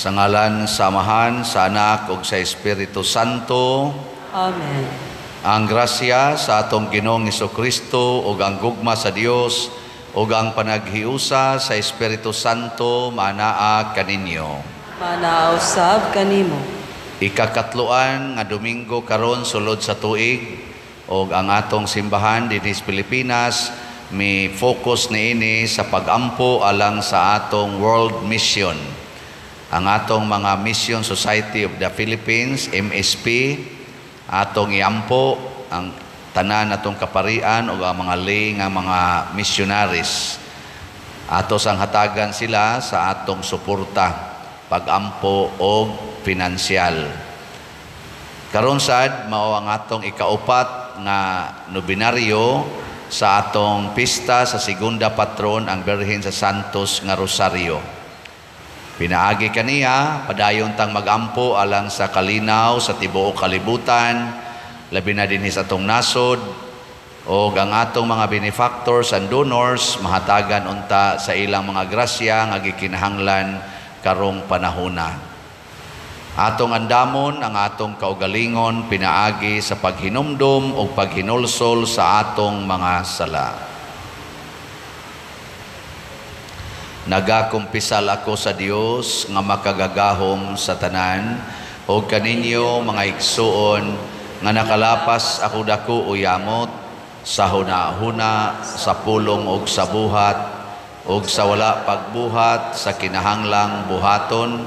Sa ngalan sa Amahan, sa Anak ug sa Espiritu Santo. Amen. Ang grasya sa atong Ginoong Hesukristo ug ang gugma sa Dios ug ang panaghiusa sa Espiritu Santo manaa kaninyo. Manaa usab kanimo. Ikakatloan nga Domingo karon sulod sa tuig ug ang atong simbahan dinhi sa Pilipinas mi focus niini sa pagampo alang sa atong world mission. Ang atong mga Mission Society of the Philippines, MSP, atong iampo ang tanan atong kaparian o ang mga lay nga mga missionaries. Ato sang hatagan sila sa atong suporta, pagampo og pinansyal. Karon sad mao ang atong ikaupat nga nobinaryo sa atong pista sa segunda patron ang Birhen sa Santos nga Rosario. Pinaagi kaniya, padayon tang magampo alang sa kalinaw sa tibuok kalibutan, labi na dinhi sa atong nasod, o ang atong mga benefactors and donors mahatagan unta sa ilang mga grasya nga gikinahanglan karong panahona. Atong andamon ang atong kaugalingon pinaagi sa paghinumdum o paghinulsol sa atong mga sala. Nagakumpisal ako sa Dios nga makagagahom sa tanan o kaninyo mga igsuon nga nakalapas ako dako o yamot sa huna-huna, sa pulong og sa buhat og sa wala pagbuhat sa kinahanglang buhaton,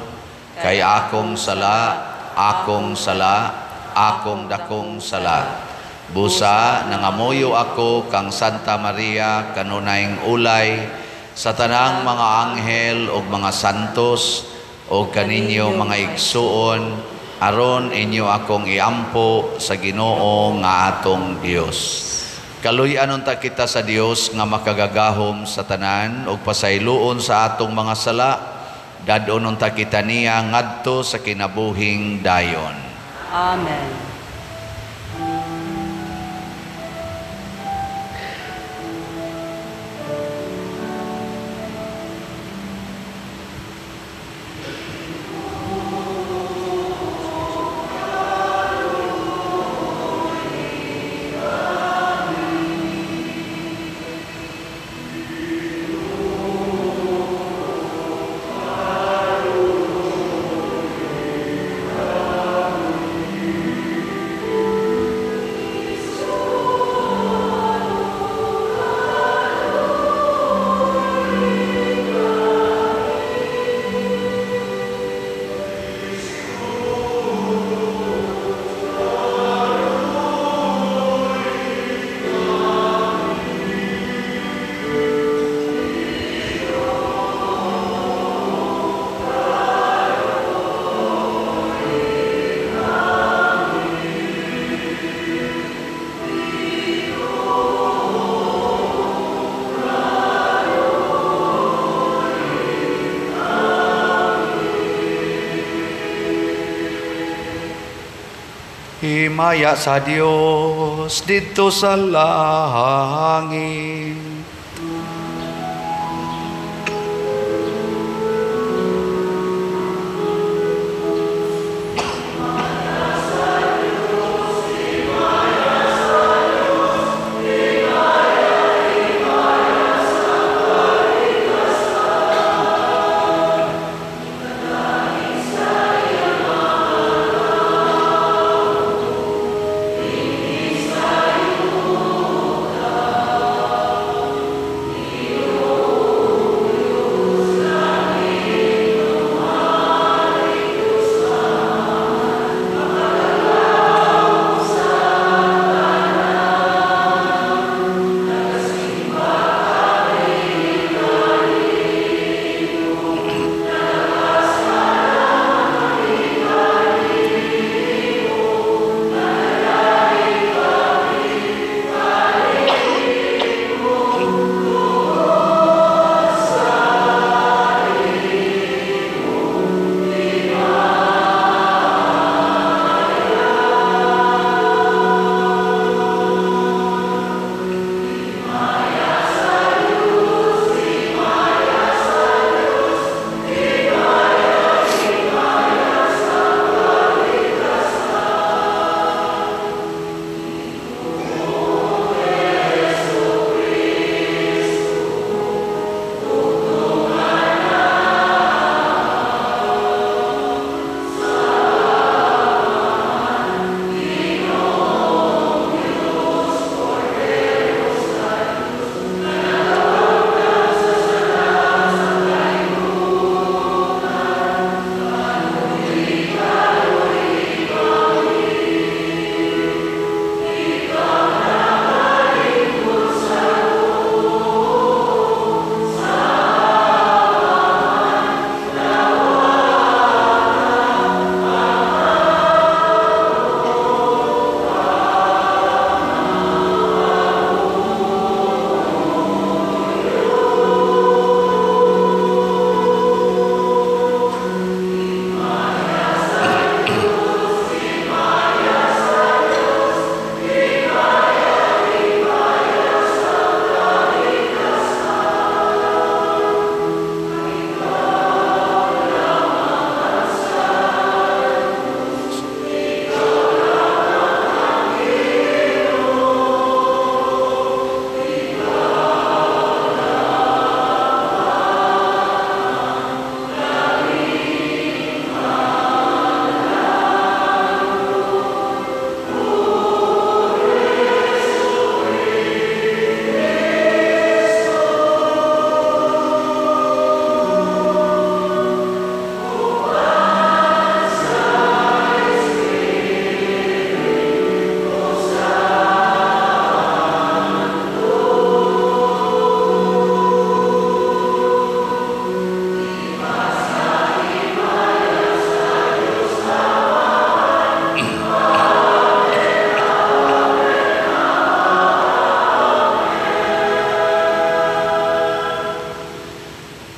kay akong sala, akong sala, akong dakong sala. Busa nangamuyo ako kang Santa Maria kanunayng ulay sa tanang mga anghel ug mga santos ug kaninyo mga igsuon, aron inyo akong iampo sa Ginoo nga atong Dios. Kaluy-an unta kita sa Dios nga makagagahom sa tanan ug pasayloon sa atong mga sala, dad-on unta kita niya ngadto sa kinabuhing dayon. Amen. Himaya sa Dios didto sa langit.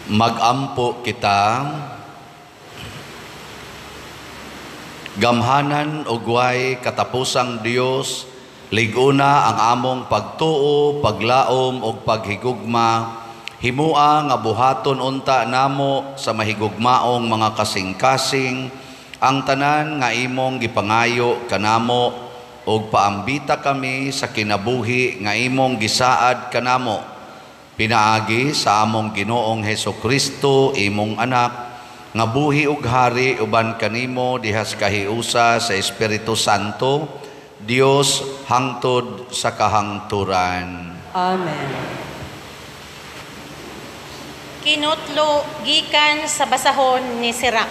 Magampo kita. Gamhanan ug way katapusang Dios, lig-una ang among pagtuo, paglaom ug paghigugma. Himua nga buhaton unta namo sa mahigugmaong mga kasing-kasing ang tanan nga imong gipangayo kanamo ug paambita kami sa kinabuhi nga imong gisaad kanamo. Pinaagi sa among Ginoong Hesukristo, imong anak, nga buhi ug hari uban kanimo diha sa kahiusa sa Espiritu Santo, Dios hangtod sa kahangturan. Amen. Kinutlo gikan sa basahon ni Sirach.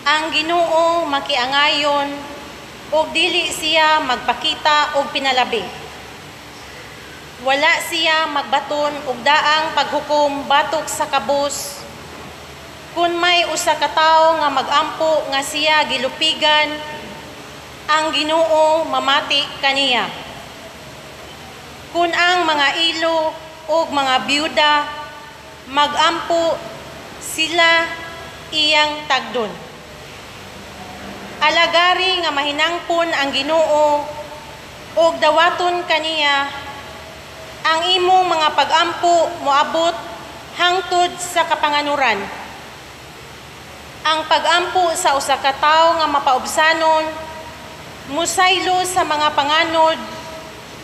Ang Ginoo makiangayon ug dili siya magpakita og pinalabi. Wala siya magbaton og daang paghukom batok sa kabus. Kun may usa ka tawo nga magampo nga siya gilupigan, ang Ginoo mamati kaniya. Kun ang mga ilo ug mga biyuda magampo, sila iyang tagdon. Alagari nga mahinangpon ang Ginoo ug dawaton kaniya ang imong mga pagampo moabot hangtod sa kapanganuran. Ang pagampo sa usa ka tawo nga mapaubsanon musaylo sa mga panganod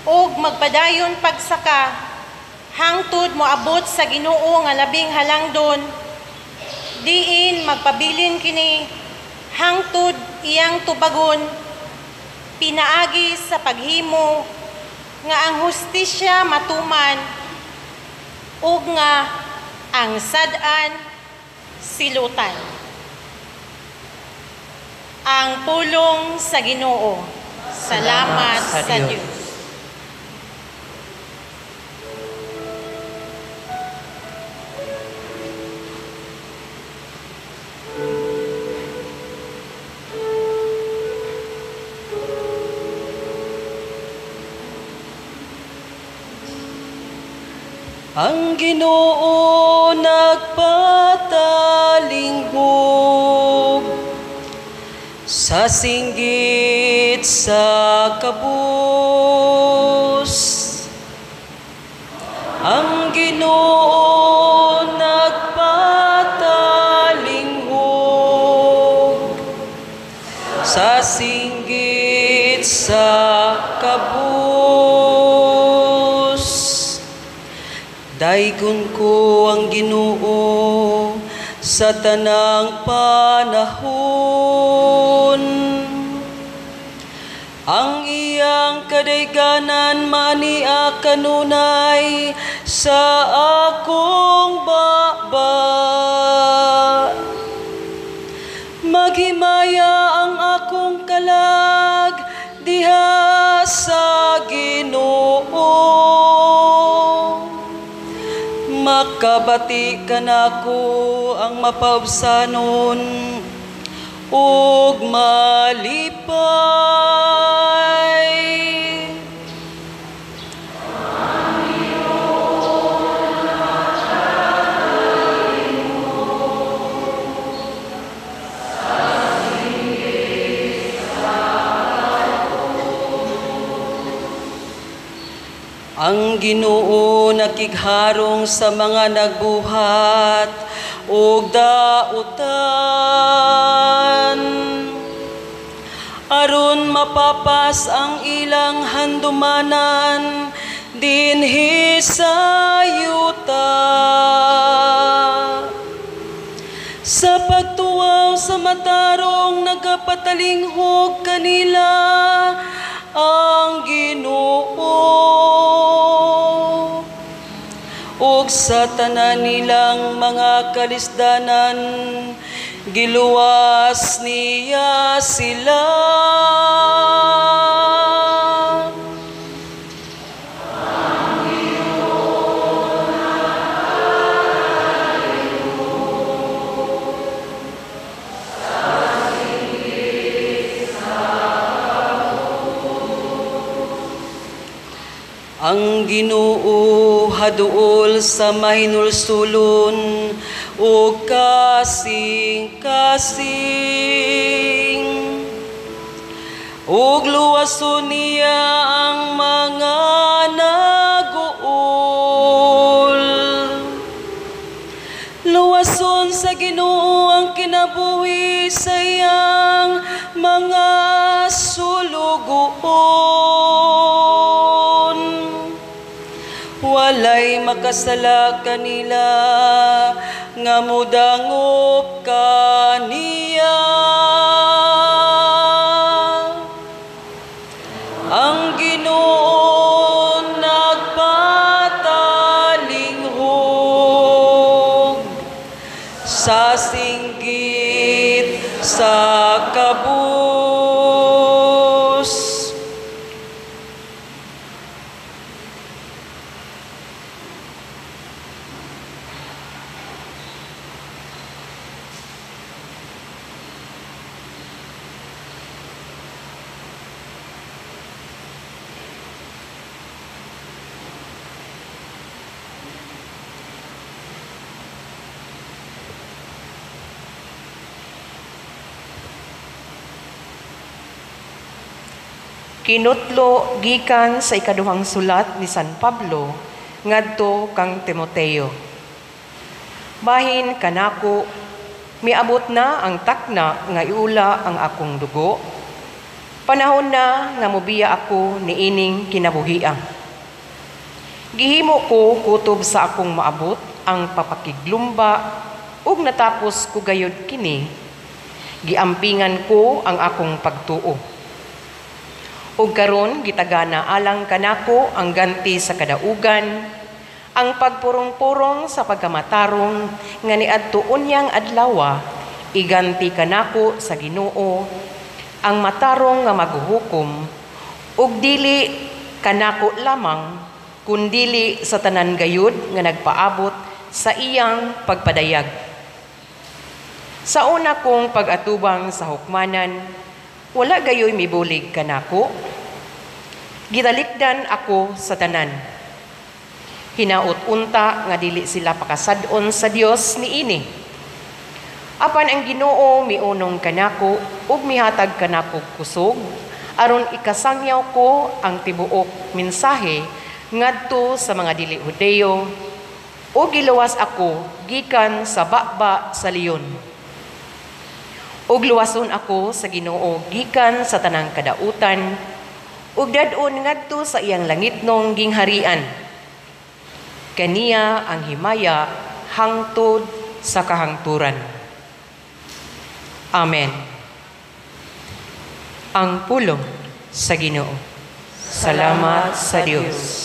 ug magpadayon pagsaka hangtod moabot sa Ginoo nga labing halangdon, diin magpabilin kini hangtod iyang tubagon pinaagi sa paghimo nga ang hustisya matuman ug nga ang sad-an silutan. Ang pulong sa Ginoo. Salamat sa Dios. Ang Ginoo nagpatalingkog sa singgit sa kabus. Ang Ginoo nagpatalingkog sa singgit sa kabus. Daygon ko ang Ginoo sa tanang panahon. Ang iyang kadayganan maania kanunay sa akong baba. Maghimaya ang akong kalag diha sa Ginoo. Makabati kanako ang mapaubsanon ug malipay. Ang Ginoo nakigharong sa mga nagbuhat og dautan, aron mapapas ang ilang handumanan dinhi sa yuta. Sa pagtuwaw sa matarong nagapatalinghog kanila ang Ginoo, ug sa tanan nilang mga kalisdanan giluwas niya sila. Ang Ginoo haduol sa mahinulsulon ug kasing-kasing. Ug luwason niya ang mga naguol. Luwason sa Ginoo ang kinabuhi sa iyang mga sulugoon. Walay makasala kanila nga mudangop kaniya. Ang Ginoo nagpatalinghog sa singgit sa kabus. Kinutlo gikan sa ikaduhang sulat ni San Pablo ngadto kang Timoteo. Bahin kanako, miabot na ang takna nga iula ang akong dugo. Panahon na nga mobiya ako niining kinabuhia. Gihimo ko kutob sa akong maabot ang papakiglumba ug natapos ko gayud kini. Giampingan ko ang akong pagtuo. Ug karon gitagana alang kanako ang ganti sa kadaugan, ang pagpurong-purong sa pagkamatarong nga niadto unyang adlawa, iganti kanako sa Ginoo ang matarong nga maghuhukom, ug dili kanako lamang kundili sa tanan gayud nga nagpaabot sa iyang pagpadayag. Sa una kong pag-atubang sa hukmanan, wala gayoy mibulig kanako. Gitalikdan ako sa tanan. Hinaot unta nga dili sila pakasad-on sa Dios niini. Apan ang Ginoo miunong kanako ug mihatag kanako kusog aron ikasangyaw ko ang tibuok mensahe ngadto sa mga dili Hudeo ug giluwas ako gikan sa baba sa leon. Ug luwason ako sa Ginoo gikan sa tanang kadautan ug dad-on ngadto sa iyang langitnong gingharian. Kaniya ang himaya hangtod sa kahangturan. Amen. Ang pulong sa Ginoo. Salamat sa Dios.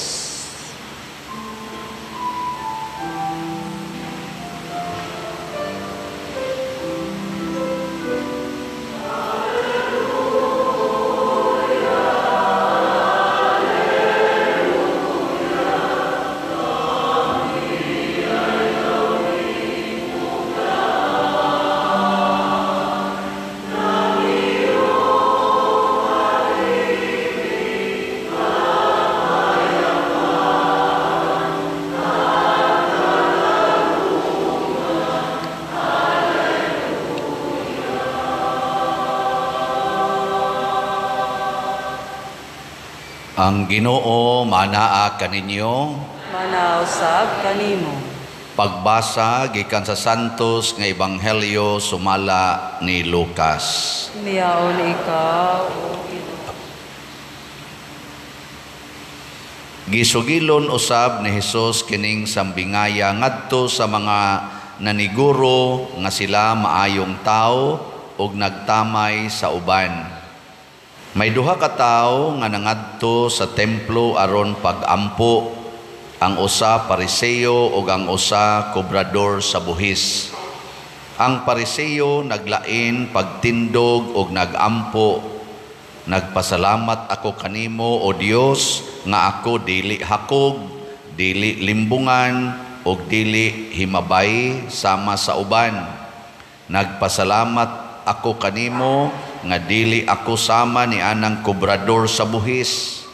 Ang Ginoo manaa kaninyo, manaa usab kanimo. Pagbasa gikan sa Santos nga Ebanghelyo sumala ni Lucas. Niyaon ikaw, o Ginoo. Gisugilon usab ni Hesus kining sambingaya ngadto sa mga naniguro nga sila maayong tawo ug nagtamay sa uban. May duha ka tawo nga nangadto sa templo aron pagampo, ang usa Pariseo ug ang usa kobrador sa buhis. Ang Pariseo naglain pagtindog ug nagampo, nagpasalamat ako kanimo o Dios nga ako dili hakog, dili limbungan ug dili himabay sama sa uban. Nagpasalamat ako kanimo nga dili ako sama ni anang kobrador sa buhis.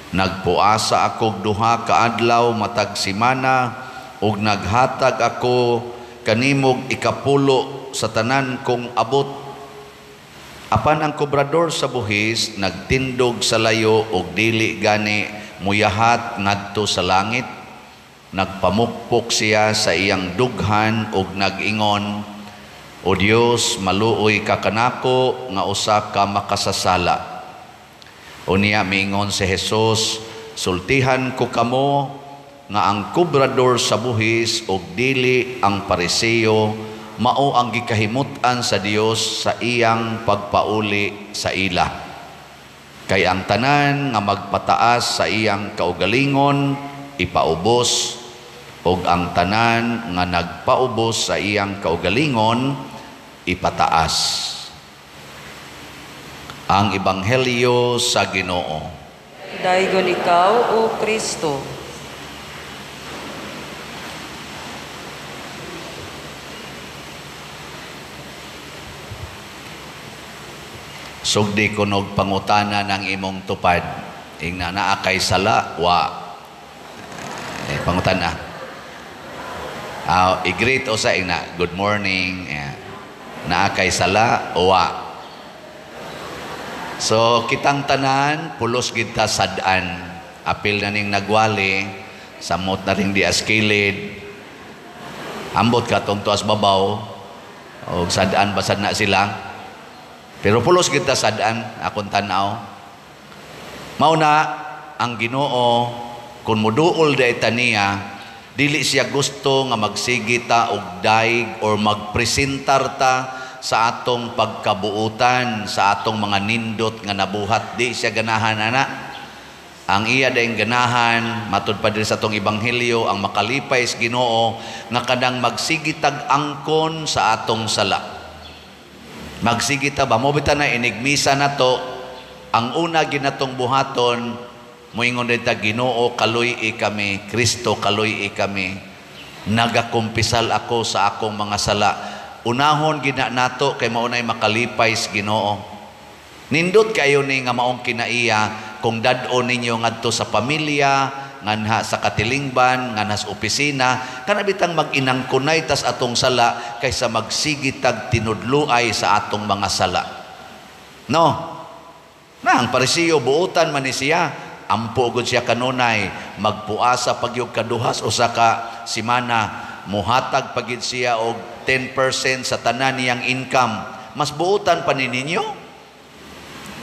Nagpuasa ako duha ka adlaw matag semana ug naghatag ako kanimog ikapulo sa tanan kong abot. Apan ang kobrador sa buhis nagtindog sa layo og dili gani muyahat ngadto sa langit. Nagpamukpok siya sa iyang dughan og nag-ingon, O Dios, maluoy ka kanako nga usa ka makasasala. Unya miingon si Jesus, sultihan ko kamo nga ang kobrador sa buhis og dili ang Pariseo mao ang gikahimut-an sa Dios sa iyang pagpauli sa ila. Kay ang tanan nga magpataas sa iyang kaugalingon ipaubos, og ang tanan nga nagpaubos sa iyang kaugalingon ipataas. Ang Ebanghelyo sa Ginoo. Daygon ikaw, O Kristo. Sugdi kunog pangutana ng imong tupad. Ingna naa kay sala wa. Pangutana. I-greet o sa ingna, good morning. Naa kay sala wa. So kitang tanan pulos gid ta sad-an. Apil na ning nagwali, samot na ring dias kilid. Ambot ka tong tuas babaw og sad-an basad na sila. Pero pulos gid ta sad-an akong tan-aw. Mao na ang Ginoo kun moduol day ta niya, dili siya gusto nga magsigi ta og daig or magpresentar ta sa atong pagkabuutan, sa atong mga nindot nga nabuhat. Di siya ganahan ana. Ang iya dayong ganahan matud pa diri sa atong ebanghelyo, ang makalipay sa Ginoo nga kadang magsigitag angkon sa atong sala. Magsigita ba mo bitaw na inigmisa nato, ang una ginatong buhaton moingon din ta, Ginoo kaluy-i kami, Kristo kaluy-i kami, nagakumpisal ako sa akong mga sala. Unahon gina nato kay maunay makalipay sa Ginoo. Nindot kayo ni nga maong kinaiya kung dad-on ninyo ngadto sa pamilya, nganha sa katilingban, nganha sa opisina, kana bitang mag-inangkunay tas atong sala kaysa magsigitag tinudluay sa atong mga sala. No? Na ang Parisiyo buotan man ni siya, ampo gud siya kanunay, magpuasa pagyud kaduhas usa ka semana, muhatag pagid siya og 10% sa tanan niyang income. Mas buotan pa ni ninyo?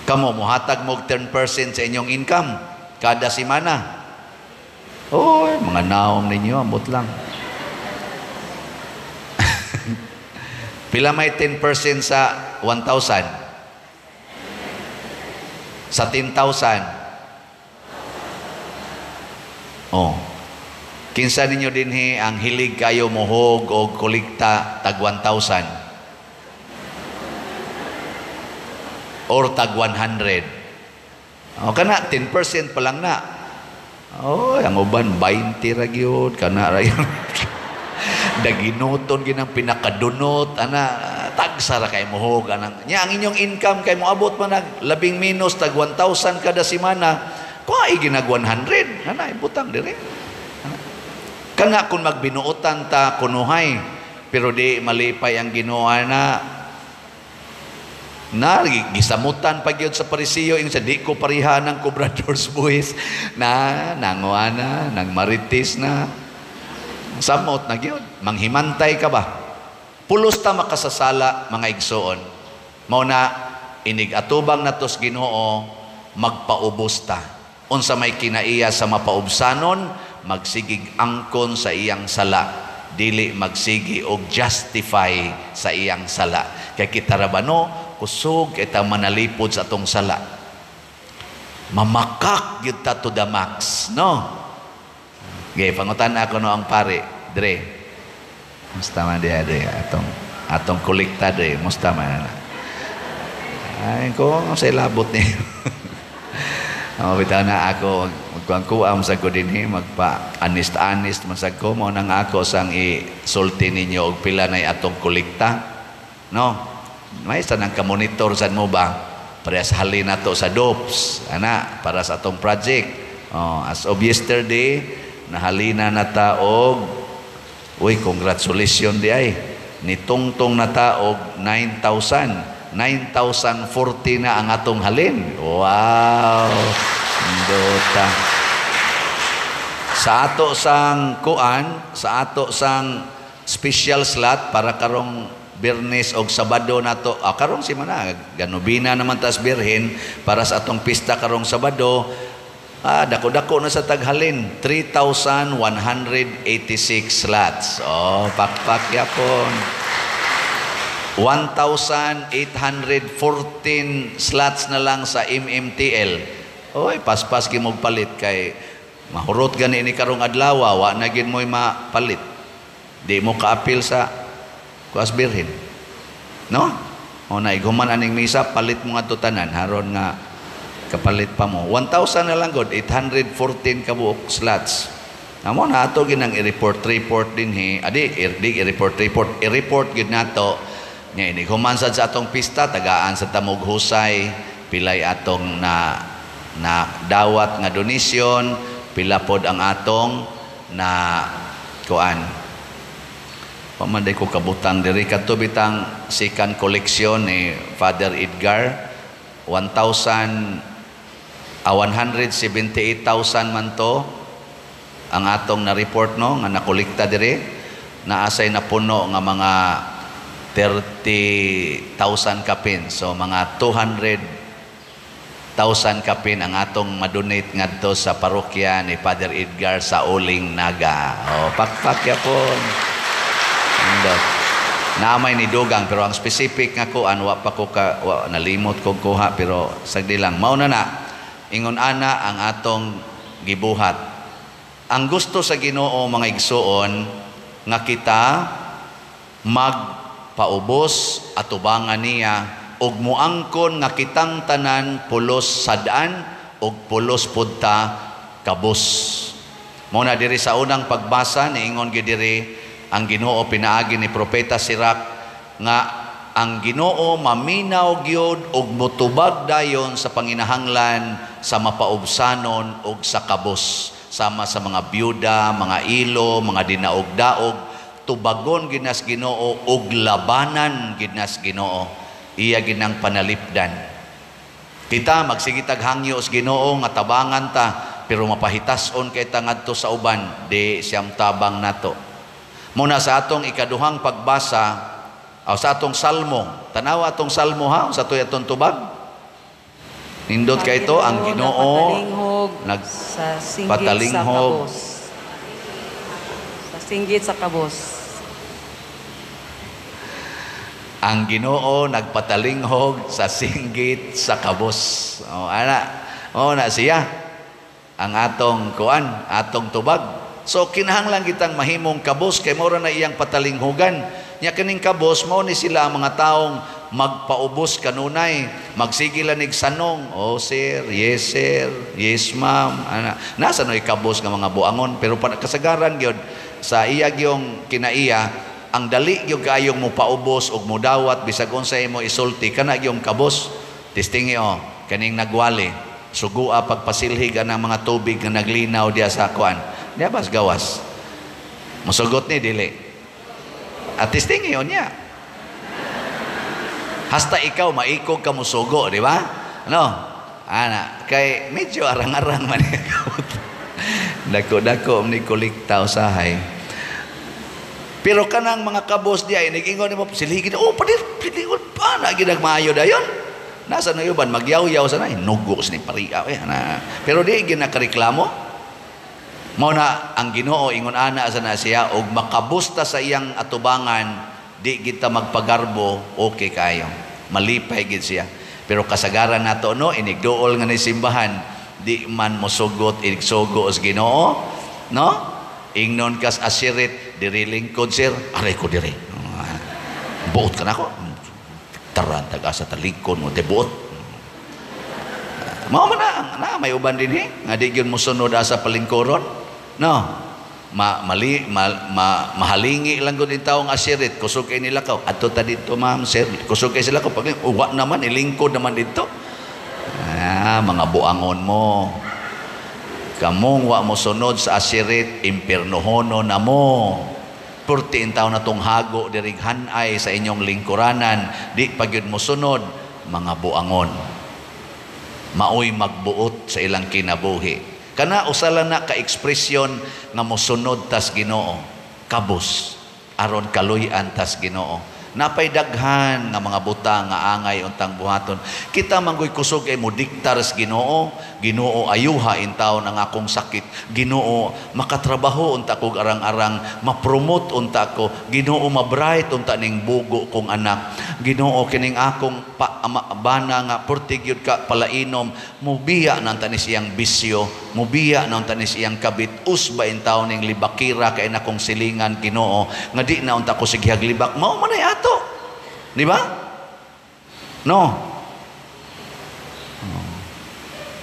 Kamo muhatag mo og 10% sa inyong income kada semana. Oy, mga naom ninyo, ambot lang. Pila may 10% sa 1,000? Sa 10,000? Oh. Kinsa ninyo dinhi ang hilig kayo mohog og kolekta tag 1,000? Or tag 100? O kana 10% pa lang na. Oh, ang uban 20 ra gyud kana ra gyud. Daginuton ginang pinakadunot ana, tagsa ra kay mohog anang. Nya ang inyong income kay moabot man nag labing minus tag 1,000 kada semana. Kuha ginag 100 ana ibutang dire. Kana kung magbinuotan ta kunuhay, pero di malipay ang Ginoo na na gisamutan pa gyud sa Parisiyo ing sa di ko pareha ng kobradors buhis na nanguha na nang marites na samot na gyud manghimantay ka ba. Pulos ta makasasala mga igsoon. Mao na inig atubang natos Ginoo, magpaubos ta. Unsa may kinaiya sa mapaubsanon, magsigig angkon sa iyang sala, dili magsigi og justify sa iyang sala. Kay kita ra ba no, kusog kita manalipod sa atong sala. Mamakak gyud ta to the max, no? Gay pangutan ako no ang pare, dre. Musta man diha dre atong kolekta dre, musta man na. Ay ko sa labot ni. Bitaw na ako magkuang-kuam sa ko dinhi, magpa-anist-anist man sa ko, mao nang ako sang isulti ninyo og pila nay atong kolekta, no? May sa nang ka-monitor sad mo ba? Parehas halin nato sa DOPS, ana, para sa atong project. Oh, as of yesterday, nahalina na ta og, uy, congratulations di ay. Nitungtong na ta og 9,000. 9,040 na ang atong halin. Wow! Dota. Sa ato sang kuan, sa ato sang special slot para karong Biyernes og Sabado nato, karong simana, ganubina naman tas Birhen para sa atong pista karong Sabado, dako-dako na sa taghalin, 3,186 slots. Oh, pakpak yapon. 1,814 slots na lang sa MMTL. Oy, paspas gi mo palit kay mahurot gani ni karong adlaw, wa na gid mo'y mapalit. Di mo kaapil sa kuas Birhen. No? O na iguman aning misa, palit mo ngadto tanan haron nga kapalit pa mo. 1,000 na lang god, 814 ka buok slots. Amo na ato ginang i-report report dinhi. Adi, di i-report report, i-report gid nato. Nya inig human sad sa atong pista, tagaan sa tamog husay, pilay atong na na dawat nga donasyon, pila pod ang atong na kuan. Pamanday ko kabutang diri kadto bitang second collection ni Father Edgar, 1,000 178,000 man to ang atong na-report, no, nga nakolekta diri. Naasay na puno nga mga 30,000 kapin, so mga 200,000 kapin ang atong madonate ngadto sa parokya ni Father Edgar sa Uling Naga. O, pakpak yapon. Indot. Naamay ni dugang, pero ang specific nga kuan wa pa ko ka wa, nalimot kog kuha, pero sagdi lang. Mao na na ingon ana ang atong gibuhat. Ang gusto sa Ginoo, mga igsuon, nga kita magpaubos atubangan niya ug muangkon nga kitang tanan pulos sad-an ug pulos pud ta kabus. Mao na diri sa unang pagbasa niingon gyud diri ang Ginoo pinaagi ni Propeta Sirach nga ang Ginoo maminaw gyud ug motubag dayon sa panginahanglan sa mapaubsanon ug sa kabus, sama sa mga byuda, mga ilo, mga dinaog-daog, tubagon ginas Ginoo ug labanan ginas Ginoo. Iya ginang panalipdan. Kita magsigitag hangyo sa Ginoo nga tabangan ta, pero mapahitason kay ta ngadto sa uban, di siyam tabang nato. Muna sa atong ikaduhang pagbasa, o sa atong salmo, tanawa atong salmo ha, sa to'y atong tubag. Nindot kay ito, ang Ginoo sa singgit sa kabos. Sa singgit sa kabos. Ang Ginoo nagpatalinghog sa singgit sa kabos. O ana, o na siya ang atong kuan, atong tubag. So kinahanglan kitang mahimong kabos kay mao ra na iyang patalinghugan. Nya kining kabos mao ni sila ang mga taong magpaubos kanunay, magsige lang nig sanong, oh sir, yes ma'am. Ana, nasa noy kabos nga mga buangon, pero kasagaran gyud sa iya gyung kinaiya, ang dali gyud kaayong mopaubos ug modawat bisag unsa imo isulti kana gyung kabos. Testingi oh, kaning nagwali, sugua pagpasilhig anang mga tubig nga naglinaw diya sa kuan. Diya bas gawas. Mosugot ni dili. At testingi niya. Hasta ikaw maikog ka musugo, di ba? Ano? Ana, kay medyo arang-arang man dako-dako ni kolekta usahay. Pero kanang mga kabos diya inigingon nimo silhigin, oh padir pilingon pa na gid maayo dayon. Nasa na uban magyaw-yaw sa na nugo ni paria eh ana. Pero di gid nakareklamo. Mao na ang Ginoo ingon ana sa na siya og makabusta sa iyang atubangan, di kita magpagarbo, okay kayo. Malipay gid siya. Pero kasagaran nato no, inigduol nga ni simbahan, di man mosugot inigsugo sa Ginoo, no? Ingnon kas asirit diri lingkod sir, aray ko diri. Buot ka nako. Taran taga sa talikod mo, te buot. Mao man na may uban dinhi nga di gyud mosunod asa palingkuron, no? Mahalingi lang gud taong asirit, kusog kay nila ka. Adto ta didto ma'am sir, kusog kay sila ko pag uwa naman ilingkod naman didto. Ah, mga buangon mo. Kamong wa mo sunod sa asirit, impiernohono na mo. Purti intaw na tong hago dirig hanay sa inyong lingkuranan, di pa gyud mo sunod, mga buangon. Maoy magbuot sa ilang kinabuhi. Kana usala na ka ekspresyon nga mosunod tas Ginoo, kabus aron kaluy-an tas Ginoo. Napay daghan nga mga butang nga angay untang buhaton. Kita manggoy kusog ay mo diktar sa Ginoo. Ginoo, ayuha intaw ang akong sakit. Ginoo, makatrabaho unta kog arang-arang, ma-promote unta ko. Ginoo, ma-bright unta ning bugo kong anak. Ginoo, kining akong bana nga perti gyud ka palainom, mubiya na unta ni siyang bisyo, mubiya na unta ni siyang kabit. Usba intaw ning libakira kay nakong silingan, Ginoo, nga di na unta ko sigihag libak. Mao man ay ato. Di ba? No. Oh.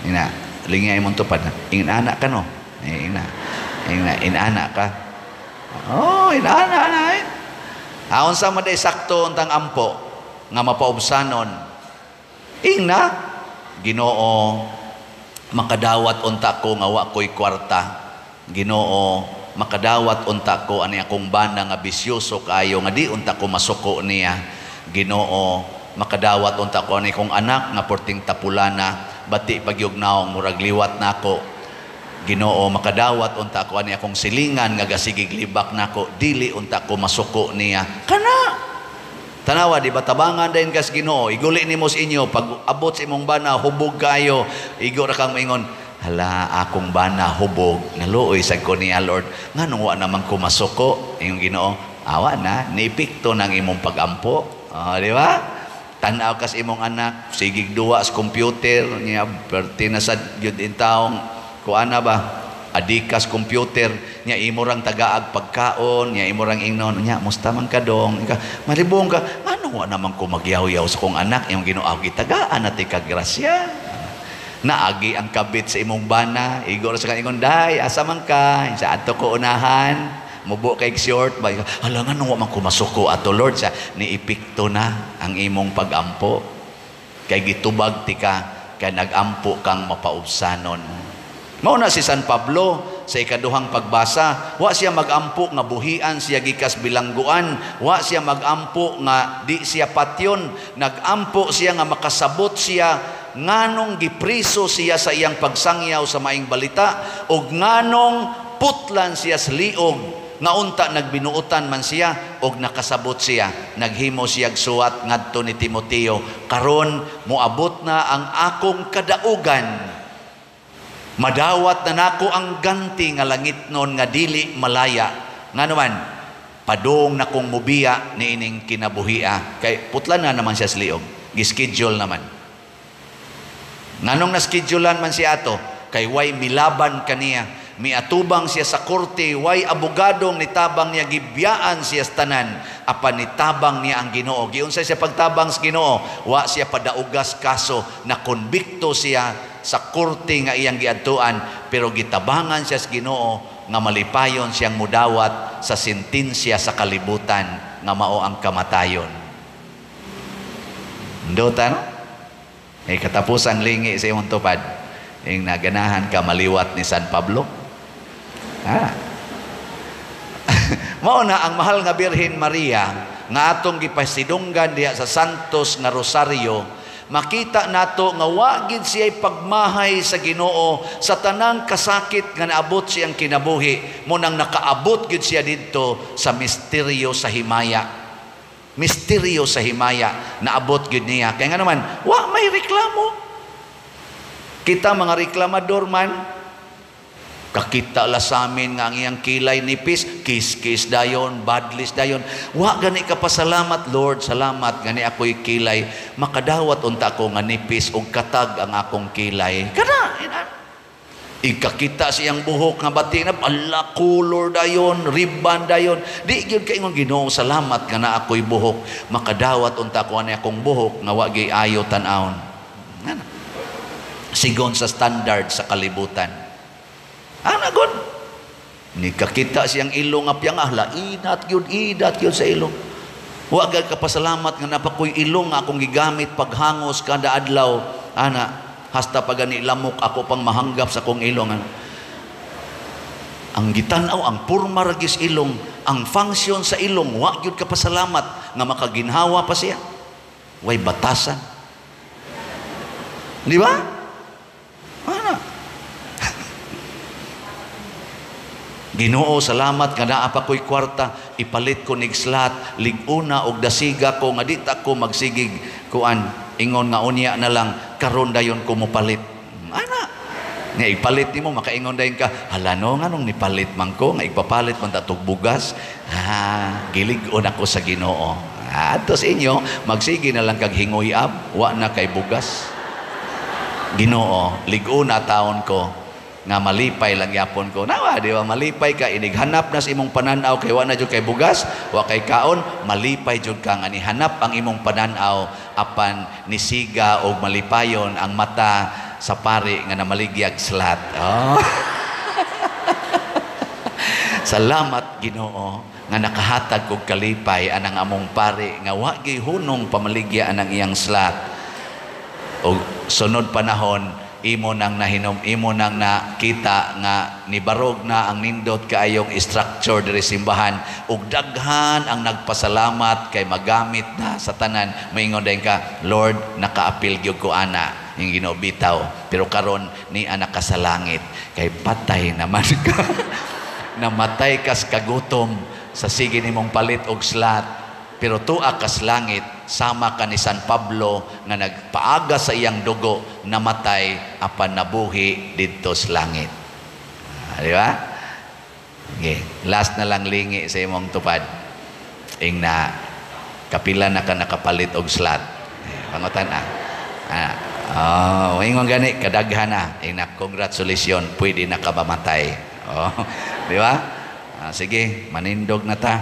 Ina, lingay mong tupad. Inana ka, no? Ina. Ina, inana ka. Oh, inana na eh. Aon sa maday sakto untang ampo nga mapaubsanon. Ingna, Ginoo, makadawat unta ko nga wa ko'y kwarta. Ginoo, makadawat unta ko ani akong bana nga bisyoso kaayo nga di unta ko masuko niya. Ginoo, makadawat unta ko ani akong anak nga porting tapulana, bati pagyug naong murag liwat nako. Ginoo, makadawat unta ko ani akong silingan nga gasigig libak nako, dili unta ko masuko niya. Kana tanawa, di ba tabangan dayon kas Ginoo, iguli nimo sa inyo pag abot sa imong bana hubog kayo, igo ra kang maingon, hala akong bana hubog, naluoy sad ko niya Lord, nganong wa naman ko masuko? Iyong Ginoo, awa na, niepekto ng imong pagampo. Oh, di ba? Tan-aw kas imong anak, sigig duwa sa computer niya, perti na sad gyud in taong kuana ba? Adikas computer niya, imo rang tagaag pagkaon niya, imo rang ingnon niya, musta man ka dong? Ika, malibong ka, ano wa naman ko magyaw-yaw sa kong anak? Imong Ginoo, gitagaan na ti ka grasya. Naagi ang kabit sa imong bana, igo ra sa ingon, day, asa man ka? Sa adto ko unahan, mubo kay short, ba? Hala, nganong wa man ko masuko ato Lord? Sa niepekto na ang imong pagampo. Kay gitubag ti ka, kay nagampo kang mapaubsanon. Mao na si San Pablo sa ikaduhang pagbasa, wa siya magampo nga buhian siya gikas bilangguan, wa siya magampo nga di siya patyon, nagampo siya nga makasabot siya nganong gipriso siya sa iyang pagsangyaw sa maing balita, ug nganong putlan siya sa liog nga unta nagbinuotan man siya og nakasabot siya. Naghimo siyag suwat ngadto ni Timoteo, karon moabot na ang akong kadaugan, madawat na nako ang ganti nga langitnon nga dili malaya. Ngano man, padung na kong mubiya niining kinabuhia. Kay putlan na naman siya sa liog, gischedule naman. Nganong naschedulean man siya ato? Kay way milaban kaniya, miatubang siya sa korte, way abogadong nitabang niya, gibiyaan siya sa tanan, apan nitabang niya ang Ginoo. Giunsa siya pagtabang sa Ginoo? Wa siya padaugas kaso, na konbikto siya sa korte nga iyang giadtuan, pero gitabangan siya sa Ginoo nga malipayon siyang mudawat sa sentensya sa kalibutan nga mao ang kamatayon. Ndota, no? Eh, katapusang lingi sa imong tupad, ing naganahan ka maliwat ni San Pablo. Ah. Mao na ang mahal nga Birhen Maria nga atong gipasidunggan diha sa Santos nga Rosario, makita nato nga wa gid siya'y pagmahay sa Ginoo sa tanang kasakit nga naabot siyang kinabuhi, mo nang nakaabot gid siya didto sa misteryo sa himaya. Misteryo sa himaya naabot gid niya. Kaya nga naman, wa may reklamo. Kita mga reklamador man, kakita la sa amin nga ang iyang kilay nipis, kiss-kiss dayon, badlis dayon. Wa gani ka pasalamat, Lord, salamat gani ako'y kilay. Makadawat unta ko nga nipis og katag ang akong kilay. Kana, ina. Ikakita siyang buhok nga bati na, ala, color dayon, ribbon dayon. Di gyud kaingon Ginoo, salamat nga na ako'y buhok. Makadawat unta ko ani akong buhok nga wa gyud ayo tan-awon. Ngana. Sigon sa standard sa kalibutan. Ana god. Ni kakita siyang ilong nga piyang ahla, inat gyud, idat gyud sa ilong. Wa gyud ka pasalamat nga napakoy ilong nga akong gigamit paghangos kada adlaw. Ana, hasta pa gani lamok ako pang mahanggap sa akong ilong. Ana. Ang gitan-aw ang porma ra gyud ilong, ang function sa ilong, wa gyud ka pasalamat nga makaginhawa pa siya. Way batasan. Di ba? Ana. Ginoo, salamat nga naa pa ko'y kwarta, ipalit ko nig slat, lig-una og dasiga ko nga di ta ko magsigig kuan, ingon nga unya na lang karon dayon ko mopalit. Ana. Nga ipalit nimo makaingon dayon ka, hala no nganong nipalit man ko, nga ipapalit man ta tog bugas. Ha, gilig-on ako sa Ginoo. Adto sa inyo, magsige na lang kag hingoy ab, wa na kay bugas. Ginoo, lig-una taon ko nga malipay lang yapon ko. Nawa, di ba? Malipay ka, inighanap na sa imong pananaw kay wa na jud kay bugas, wa kay kaon, malipay jud ka nga nihanap ang imong pananaw apan nisiga og malipayon ang mata sa pari nga namaligyag slat. Oh. Salamat Ginoo nga nakahatag og kalipay anang among pari nga wa gyud hunong pamaligya anang iyang slat. Og sunod panahon imo nang nahinom, imo nang nakita nga nibarog na ang nindot kaayong structure diri simbahan ug daghan ang nagpasalamat kay magamit na sa tanan. Moingon dayon ka, Lord, nakaapil gyud ko ana yung Ginoo bitaw, pero karon ni anak ka sa langit kay patay naman ka. Namatay kas kagutom sa sige nimong palit og slat, pero tuwa kas langit sama ka ni San Pablo nga nagpaaga sa iyang dugo, namatay apan nabuhi didto sa langit. Di ba? Okay. Last na lang lingi sa imong tupad. Ing na kapila na ka nakapalit og slat. Pangutan ah. Oh, ingon gani kadaghan na. Ing na congratulations, pwede na ka mamatay. Oh, di ba? Sige, manindog na ta.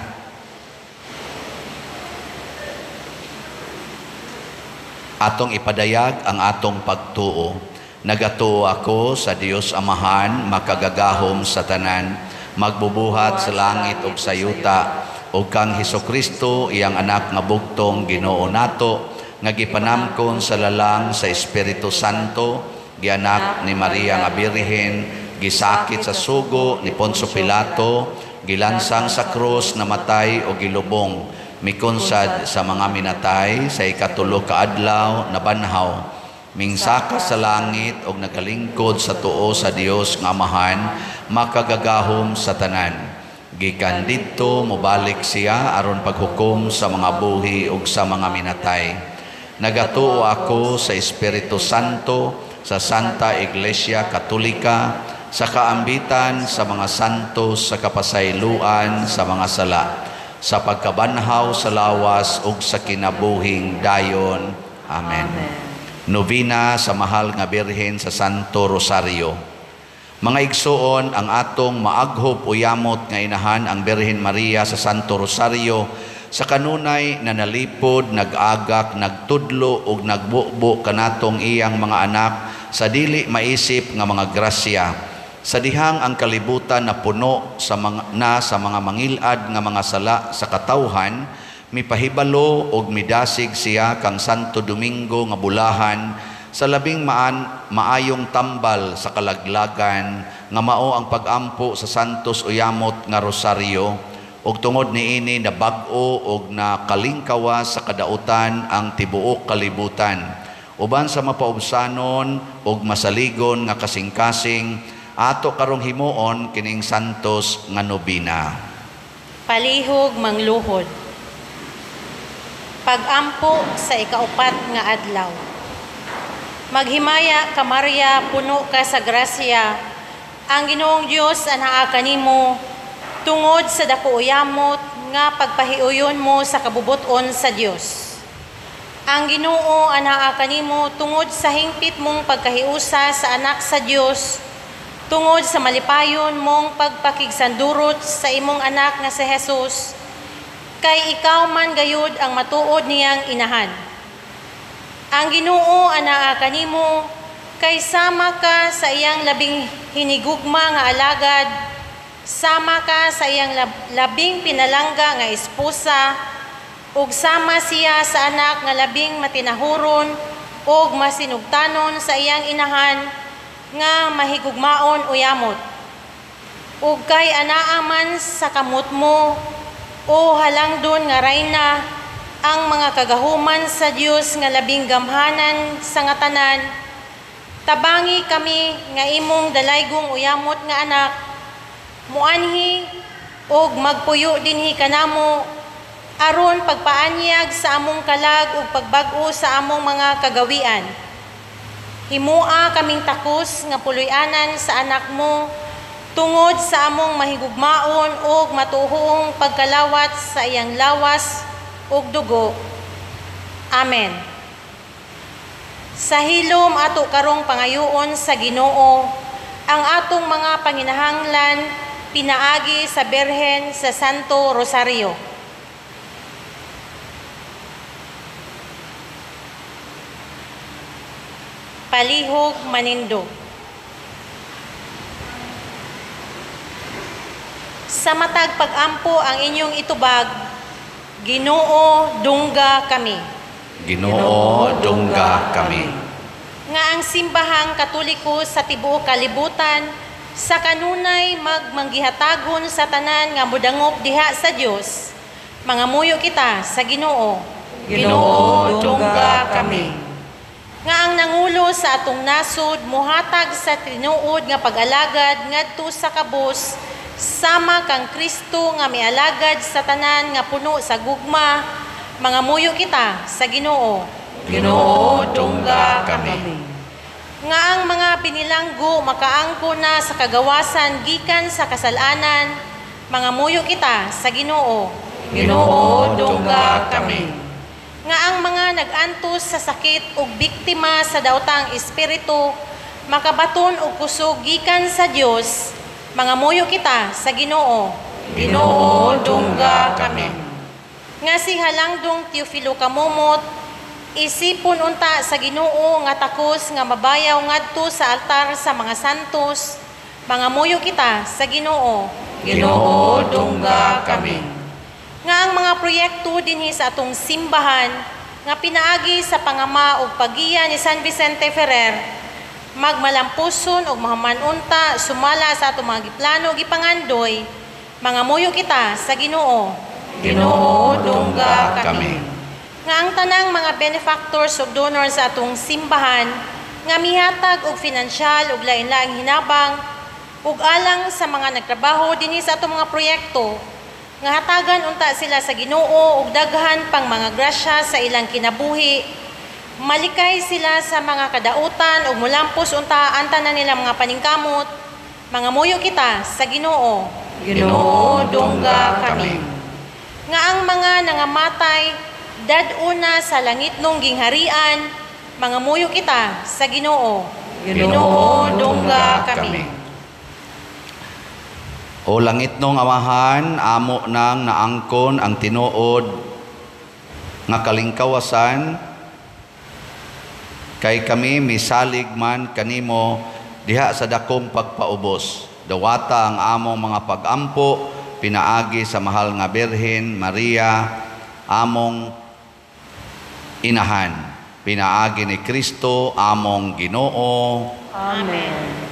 Atong ipadayag ang atong pagtuo. Nagatuo ako sa Dios Amahan, makagagahom sa tanan, magbubuhat sa langit ug sa yuta, ug kang Hesukristo, iyang anak nga bugtong Ginoo nato, nga gipanamkon sa lalang sa Espiritu Santo, gianak ni Maria nga Birhen, gisakit sa sugo ni Poncio Pilato, gilansang sa krus, namatay o gilubong, mikonsad sa mga minatay, sa ikatulo ka adlaw nabanhaw, mingsaka sa langit og nagalingkod sa tuo sa Dios nga Amahan, makagagahom sa tanan. Gikan didto mobalik siya aron paghukom sa mga buhi ug sa mga minatay. Nagatuo ako sa Espiritu Santo, sa Santa Iglesia Katolika, sa kaambitan sa mga santos, sa kapasayloan sa mga sala, sa pagkabanhaw sa lawas ug sa kinabuhing dayon. Amen. Amen. Novena sa Mahal nga Birhen sa Santo Rosario. Mga igsuon, ang atong maaghop o yamot nga inahan ang Birhen Maria sa Santo Rosario sa kanunay na nalipod, nag-agak, nagtudlo ug nagbubo kanatong iyang mga anak sa dili maisip nga mga grasya. Sa dihang ang kalibutan na puno sa mga, na sa mga mangilad nga mga sala sa katawhan, mipahibalo og midasig siya kang Santo Domingo nga bulahan sa labing maayong tambal sa kalaglagan nga mao ang pagampo sa Santos Uyamot nga Rosario, ug tungod niini nabag-o og nakalingkawa sa kadautan ang tibuok kalibutan uban sa mapaubsanon og masaligon nga kasing-kasing. Ato karong himuon kining Santos nga nobina. Palihog mangluhod. Pagampo sa ikaupat nga adlaw. Maghimaya ka Maria, puno ka sa grasya. Ang Ginoong Dios anaa kanimo tungod sa dako uyamot nga pagpahiuyon mo sa kabubuton sa Dios. Ang Ginoo anaa kanimo tungod sa hingpit mong pagkahiusa sa anak sa Dios, tungod sa malipayon mong pagpakigsandurot sa imong anak nga si Jesus, kay ikaw man gayud ang matuod niyang inahan. Ang Ginoo anaa kanimo kay sama ka sa iyang labing hinigugma nga alagad, sama ka sa iyang labing pinalangga nga esposa, ug sama siya sa anak nga labing matinahuron ug masinugtanon sa iyang inahan nga mahigugmaon o yamot. Ug kay anaa man sa kamot mo, o halangdon nga rayna, ang mga kagahuman sa Dios nga labing gamhanan sa nga tanan, tabangi kami nga imong dalaygong uyamot nga anak, muanhi og magpuyo dinhi kanamo aron pagpaanyag sa among kalag ug pagbag-o sa among mga kagawian. Himua kaming takos nga puloy-anan sa anak mo tungod sa among mahigugmaon ug matuohong pagkalawat sa iyang lawas ug dugo. Amen. Sa hilom ato karong pangayoon sa Ginoo ang atong mga panginahanglan pinaagi sa Birhen sa Santo Rosario. Palihog manindog. Sa matag pag-ampo ang inyong itubag, Ginoo, dungga kami. Ginoo, dungga kami. Nga ang simbahang Katoliko sa tibuok kalibutan sa kanunay magmanggihatagon sa tanan nga modangop diha sa Dios, mangamuyo kita sa Ginoo. Ginoo, dungga kami. Nga ang nangulo sa atong nasod mohatag sa tinuod nga pag-alagad ngadto sa kabus, sama kang Kristo nga mialagad sa tanan nga puno sa gugma, mangamuyo kita sa Ginoo. Ginoo, dungga kami. Nga ang mga binilanggo makaangko na sa kagawasan gikan sa kasalanan, mangamuyo kita sa Ginoo. Ginoo, dungga kami. Nga ang mga nag-antos sa sakit ug biktima sa daotang espiritu makabaton og kusog gikan sa Dios, mangamuyo kita sa Ginoo. Ginoo, dungga kami. Nga si halangdong Teofilo Kamomot isipon unta sa Ginoo nga takos nga mabayaw ngadto sa altar sa mga santos, mangamuyo kita sa Ginoo. Ginoo, dungga kami. Nga ang mga proyekto dinhi sa atong simbahan nga pinaagi sa pangama ug paggiya ni San Vicente Ferrer magmalampuson og mahuman-unta sumala sa atong mga giplano gipangandoy, mangamuyo kita sa Ginoo. Ginoo, dungga kami. Nga ang tanang mga benefactors ug donors sa atong simbahan nga mihatag og finansyal ug lain-laing hinabang ug alang sa mga nagtrabaho dinhi sa atong mga proyekto, nga hatagan unta sila sa Ginoo og daghan pang mga grasya sa ilang kinabuhi, malikay sila sa mga kadautan ug mulampos unta ang tanan nilang mga paningkamot, mangamuyo kita sa Ginoo. Ginoo, dungga kami. Nga ang mga nangamatay dad-una sa langitnong gingharian, mangamuyo kita sa Ginoo. Ginoo, dungga kami. O langitnong Amahan, amo nang naangkon ang tinuod nga kalingkawasan, kay kami misalig man kanimo diha sa dakong pagpaubos. Dawata ang among mga pagampo pinaagi sa mahal nga Birhen Maria, among inahan, pinaagi ni Kristo among Ginoo. Amen.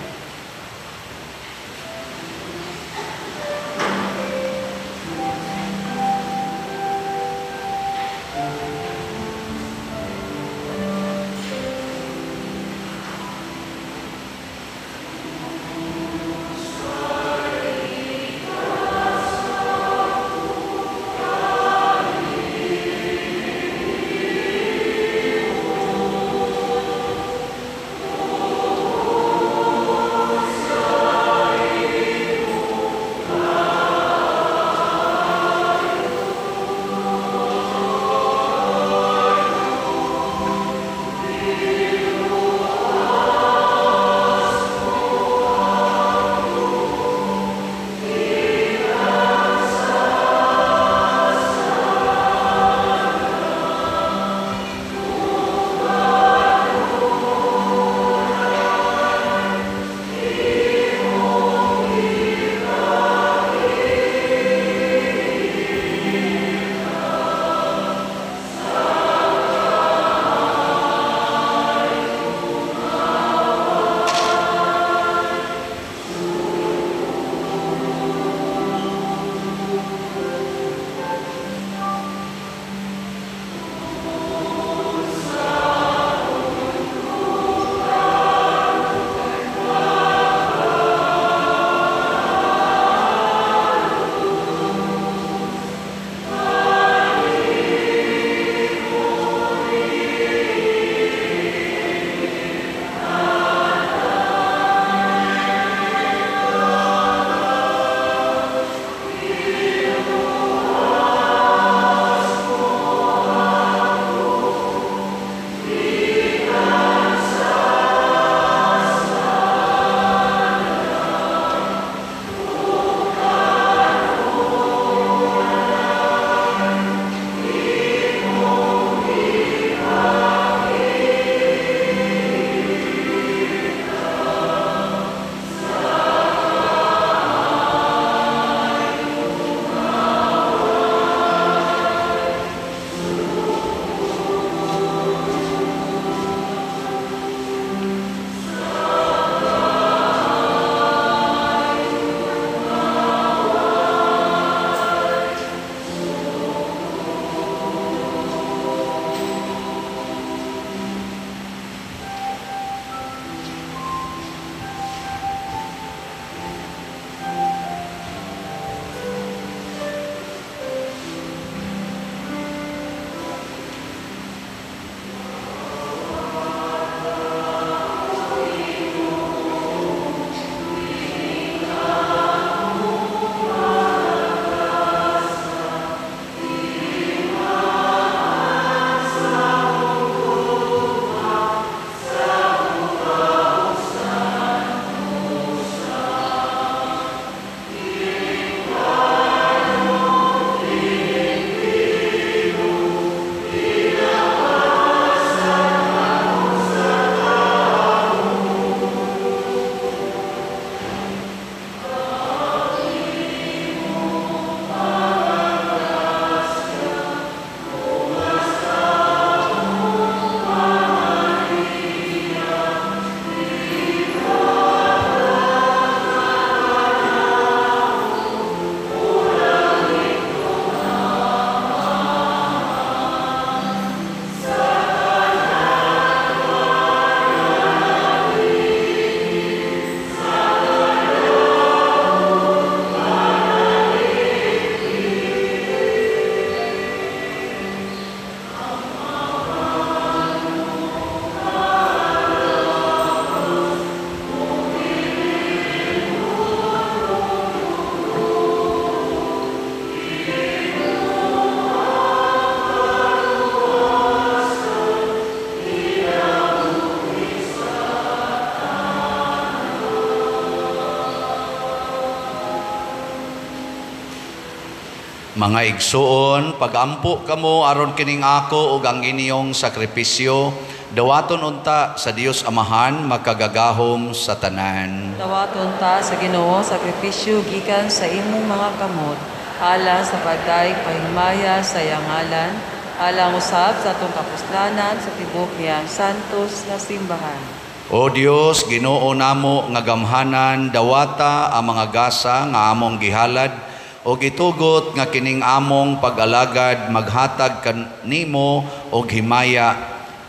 Mga igsuon, pagampo kamo aron kining ako ug ang inyong sakripisyo, dawaton unta sa Dios Amahan makagagahom sa tanan. Dawaton ta sa Ginoo sakripisyo gikan sa imong mga kamot, alang sa pagdaig pahimaya sa iyang ngalan, alang usab sa atong kapuslanan sa tibuok niyang santos nga simbahan. O Dios, Ginoo namo nga gamhanan, dawata ang mga gasa nga among gihalad og gitugot nga kining among pag-alagad maghatag kanimo og himaya,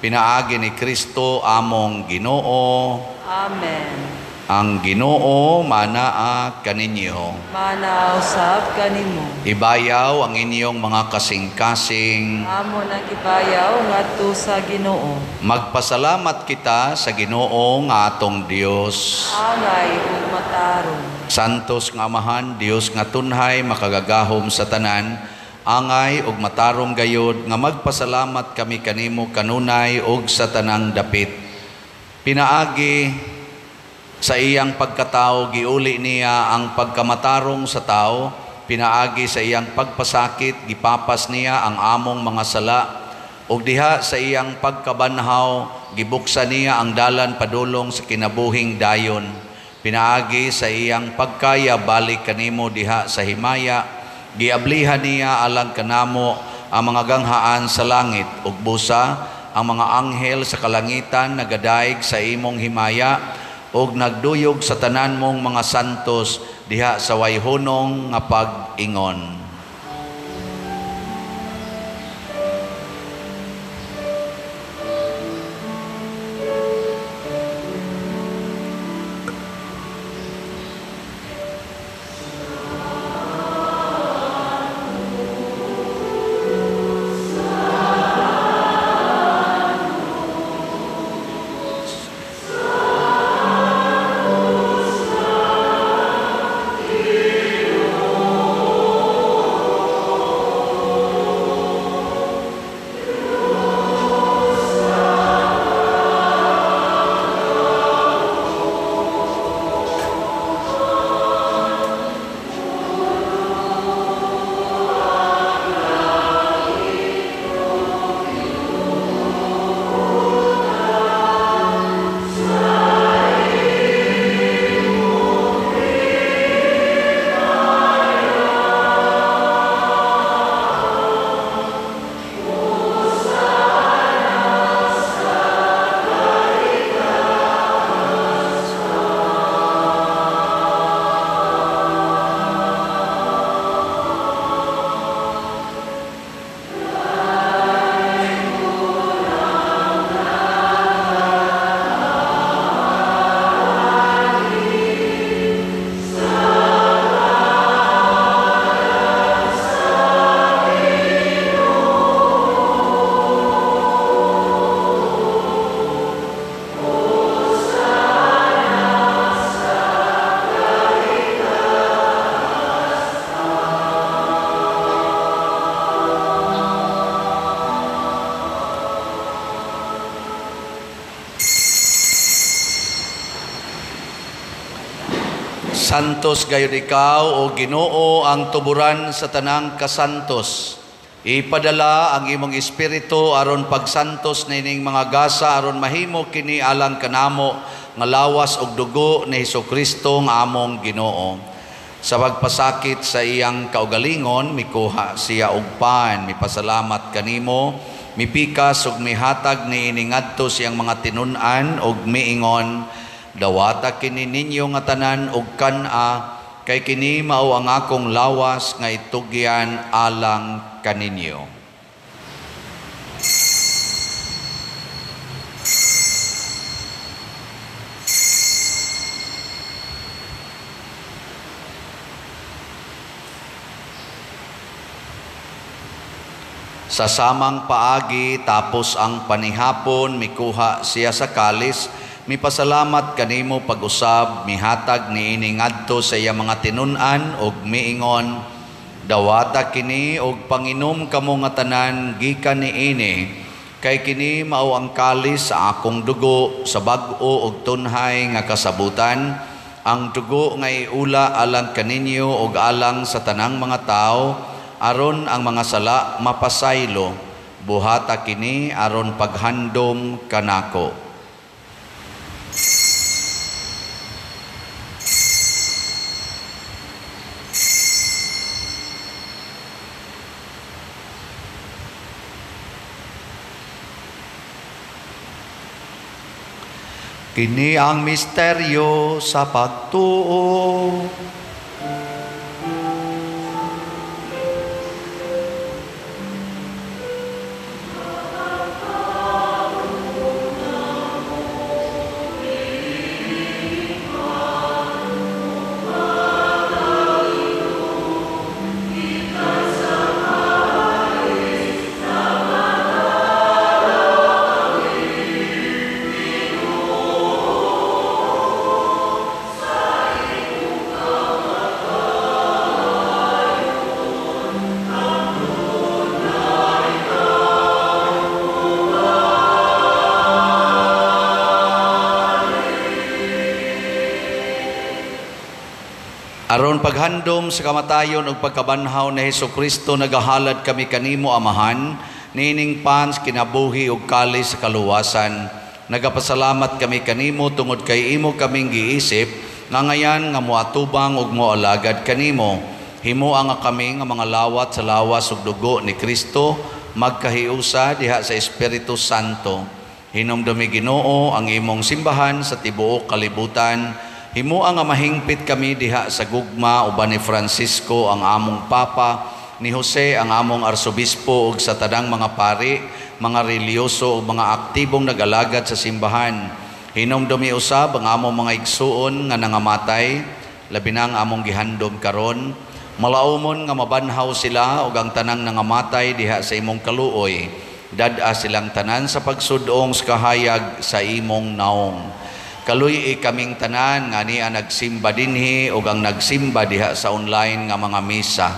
pinaagi ni Kristo among Ginoo. Amen. Ang Ginoo manaa kaninyo. Manaa usab kanimo. Ibayaw ang inyong mga kasing-kasing. Amo nang gibayaw ngadto sa Ginoo. Magpasalamat kita sa Ginoo nga atong Dios. Angay ug matarong. Santos nga Amahan, Dios nga tunhay makagagahom sa tanan, angay ug matarong gayod nga magpasalamat kami kanimo kanunay ug sa tanang dapit. Pinaagi sa iyang pagkatao, giuli niya ang pagkamatarong sa tao. Pinaagi sa iyang pagpasakit, gipapas niya ang among mga sala. Ug diha sa iyang pagkabanhaw, gibuksan niya ang dalan padulong sa kinabuhing dayon. Pinaagi sa iyang pagkaya balik kanimo diha sa himaya, giablihan niya alang kanamo ang mga ganghaan sa langit, ug busa ang mga anghel sa kalangitan nagadaig sa imong himaya ug nagduyog sa tanan mong mga santos diha sa wayhunong nga pag-ingon. Santos gayud ikaw, o Ginoo, ang tuburan sa tanang kasantos. Ipadala ang imong espiritu aron pagsantos nining mga gasa aron mahimo kini alang kanamo nga lawas ug dugo ni Hesukristo nga among Ginoo. Sa pagpasakit sa iyang kaugalingon, mikuha siya og pan, mipasalamat kanimo, mipikas ug mihatag niini ngadto siyang mga tinun-an ug miingon, dawata kini ninyo nga tanan og kan-a, kay kini mao ang akong lawas nga itugyan alang kaninyo. Sa samang paagi tapos ang panihapon, mikuha siya sa kalis, mipasalamat kanimo pag-usab, mihatag niini ngadto sa iya mga tinun-an ug miingon, dawata kini og panginom kamo nga tanan gikan niini, kay kini mao ang kalis sa akong dugo sa bag-o ug tunhay nga kasabutan, ang dugo nga iula alang kaninyo ug alang sa tanang mga tawo aron ang mga sala mapasaylo. Buhata kini aron paghandom kanako. Kini ang misteryo sa pagtuo. Aron paghandom sa kamatayon ug pagkabanhaw ni Hesukristo, nagahalad kami kanimo, Amahan, niining pans kinabuhi ug kalis sa kaluwasan. Nagapasalamat kami kanimo tungod kay imo kaming giisip nga ngayan nga moatubang ug moalagad kanimo. Himoa nga kami nga mga lawat sa lawas ug dugo ni Kristo, magkahiusa diha sa Espiritu Santo. Hinumdumi, Ginoo, ang imong simbahan sa tibuok kalibutan. Himoa nga mahingpit kami diha sa gugma uban ni Francisco ang among Papa, ni Jose ang among Arsobispo ug sa tanang mga pari, mga reliyoso ug mga aktibong nagalagad sa simbahan. Hinumdumi usab ang among mga igsuon nga nangamatay, labi na ang among gihandom karon. Malaumon nga mabanhaw sila ug ang tanang nangamatay diha sa imong kaluoy. Dad-a silang tanan sa pagsudong sa kahayag sa imong naong. Kaluy kaming tanan nga niya nagsimba dinhi ug ang nagsimba diha sa online nga mga misa.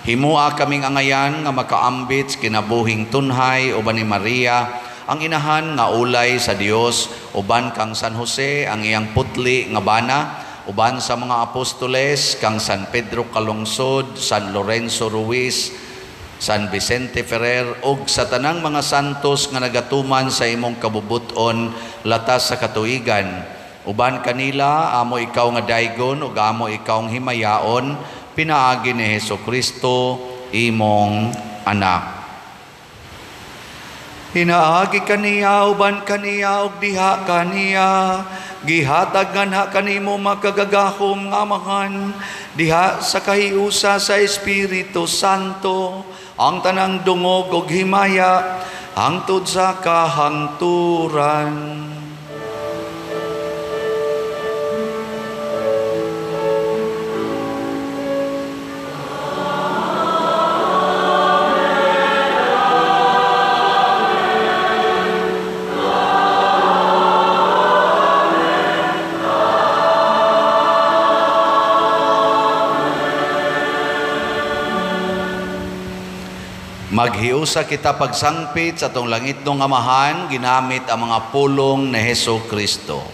Himoa kaming angayan nga makaambit sa kinabuhing tunhay uban ni Maria ang inahan nga ulay sa Dios, uban kang San Jose ang iyang putli nga bana, uban sa mga apostoles kang San Pedro Calungsod, San Lorenzo Ruiz, San Vicente Ferrer ug sa tanang mga santos nga nagatuman sa imong kabubuton latas sa katuigan. Uban kanila amo ikaw nga daygon ug amo ikaw ang himayaon, pinaagi ni Hesukristo imong anak. Hinaagi kaniya, uban kaniya ug diha kaniya, gihatag nganha kanimo makagagahom nga Amahan diha sa kahiusa sa Espiritu Santo ang tanang dungog ug himaya hangtod sa kahangturan. Maghiusa kita pagsangpit sa atong langitnong Amahan, ginamit ang mga pulong ni Hesukristo.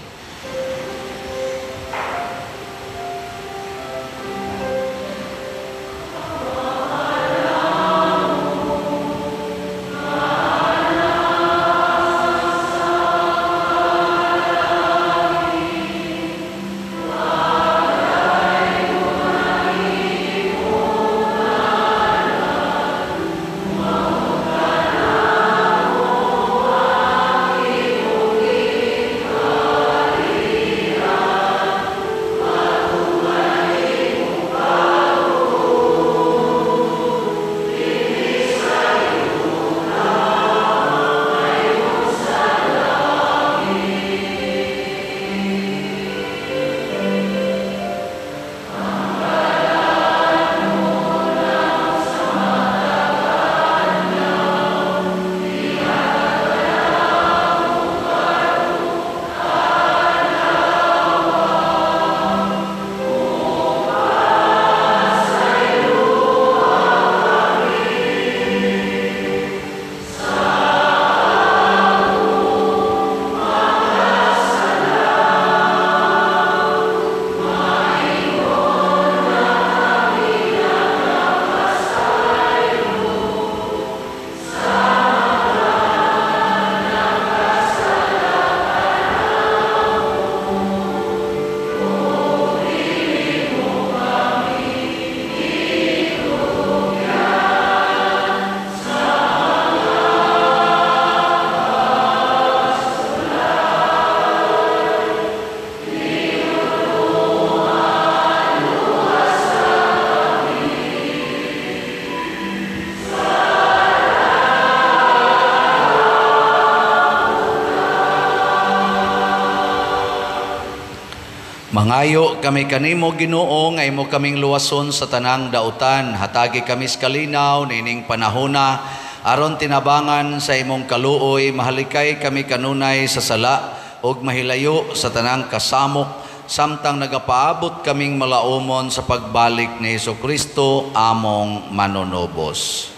Mangayo kami kanimo, Ginoo, nga imo kaming luwason sa tanang dautan. Hatagi kami sa kalinaw niining panahona aron tinabangan sa imong kaluoy, mahalikay kami kanunay sa sala ug mahilayo sa tanang kasamok samtang nagapaabot kaming malaumon sa pagbalik ni Hesukristo among manunubos.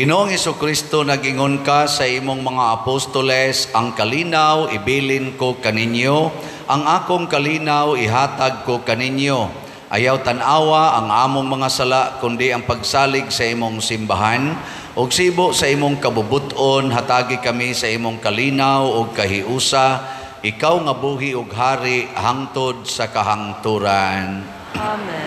Ginoong Hesukristo, nagingon ka sa imong mga apostoles, ang kalinaw ibilin ko kaninyo, ang akong kalinaw ihatag ko kaninyo. Ayaw tan-awa ang among mga sala, kundi ang pagsalig sa imong simbahan, ug sibo sa imong kabubuton, hatagi kami sa imong kalinaw ug kahiusa, ikaw nga buhi ug hari hangtod sa kahangturan. Amen.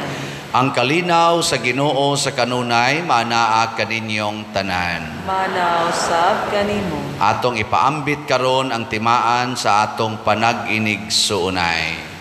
Ang kalinaw sa Ginoo sa kanunay manaa kaninyong tanan. Manaw sab kanimo. Atong ipaambit karon ang timaan sa atong panag-inig suunay.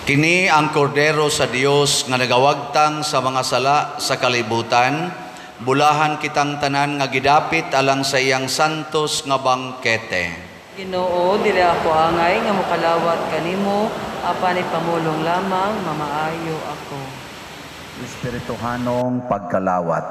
Kini ang kordero sa Dios nga nagawagtang sa mga sala sa kalibutan, bulahan kitang tanan nga gidapit alang sa iyang santos nga bangkete. Ginoo, dili ako angay nga mokalawat kanimo, apan ipamulong lamang mamaayo ako. Espirituhanong pagkalawat.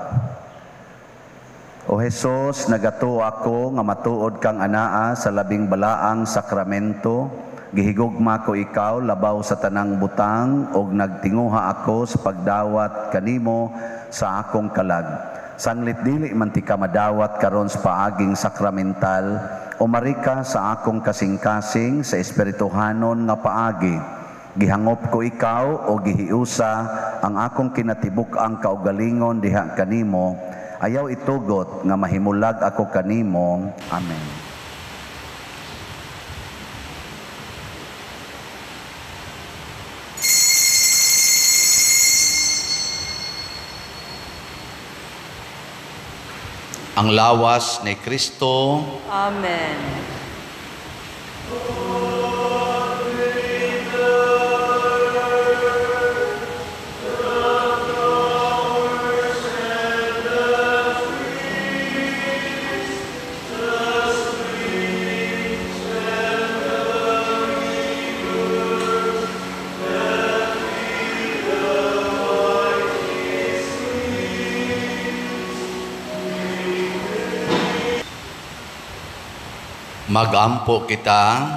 O Hesus, nagatuo ako nga matuod kang anaa sa labing balaang sakramento. Gihigugma ko ikaw labaw sa tanang butang og nagtinguha ako sa pagdawat kanimo sa akong kalag. Sanglit dili man ti ka madawat karon sa paaging sakramental, umarika sa akong kasing-kasing sa espirituhanon nga paagi. Gihangop ko ikaw o gihiusa ang akong kinatibuk-ang kaugalingon diha kanimo. Ayaw itugot nga mahimulag ako kanimo. Amen. Ang lawas ni Kristo. Amen. Magampo kita.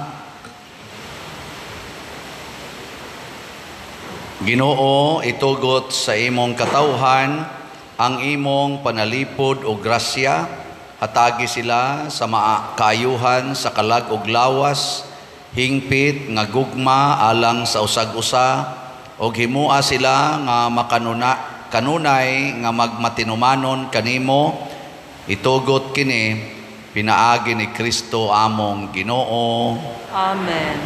Ginoo, itugot sa imong katawhan ang imong panalipod o grasya, hatagi sila sa maakaayuhan sa kalag ug lawas, hingpit nga gugma alang sa usag-usa, ug himua sila nga kanunay nga magmatinumanon kanimo. Itugot kini pinaagi ni Kristo among Ginoo. Amen.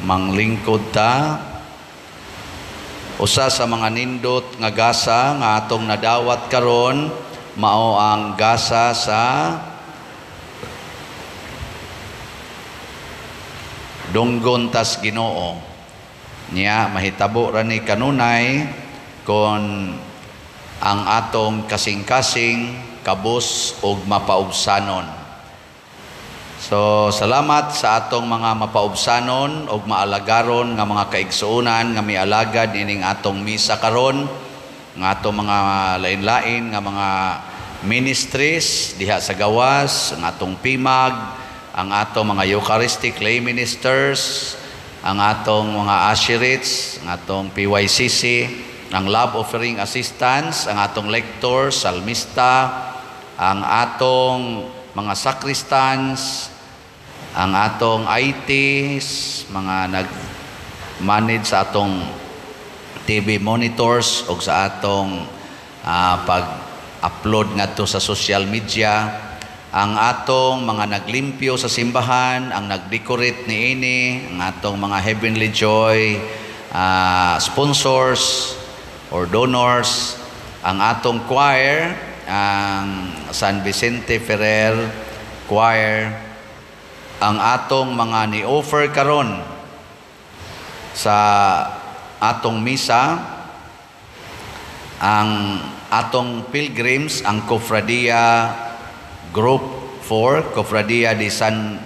Manglingkod ta. Usa sa mga nindot nga gasa nga atong nadawat karon mao ang gasa sa Dunggon tas Ginoo. Niya mahitabo ra ni kanunay kon ang atong kasing-kasing kabus ug mapaubsanon. So salamat sa atong mga mapaubsanon ug maalagaron nga mga kaigsuonan nga mialagad ining atong misa karon, nga atong mga lain-lain nga mga ministries diha sa gawas, ang atong PIMAG, ang atong mga Eucharistic lay ministers, ang atong mga usherates, ang atong PYCC, ang love offering assistants, ang atong lectors, salmista, ang atong mga sacristans, ang atong ITs, mga nag-manage sa atong TV monitors o sa atong pag-upload ngadto sa social media, ang atong mga naglimpyo sa simbahan, ang nag-decorate niini, ang atong mga Heavenly Joy sponsors or donors, ang atong choir, ang San Vicente Ferrer Choir, ang atong mga ni-offer karon sa atong misa, ang atong pilgrims, ang Cofradia Group 4, Cofradia de San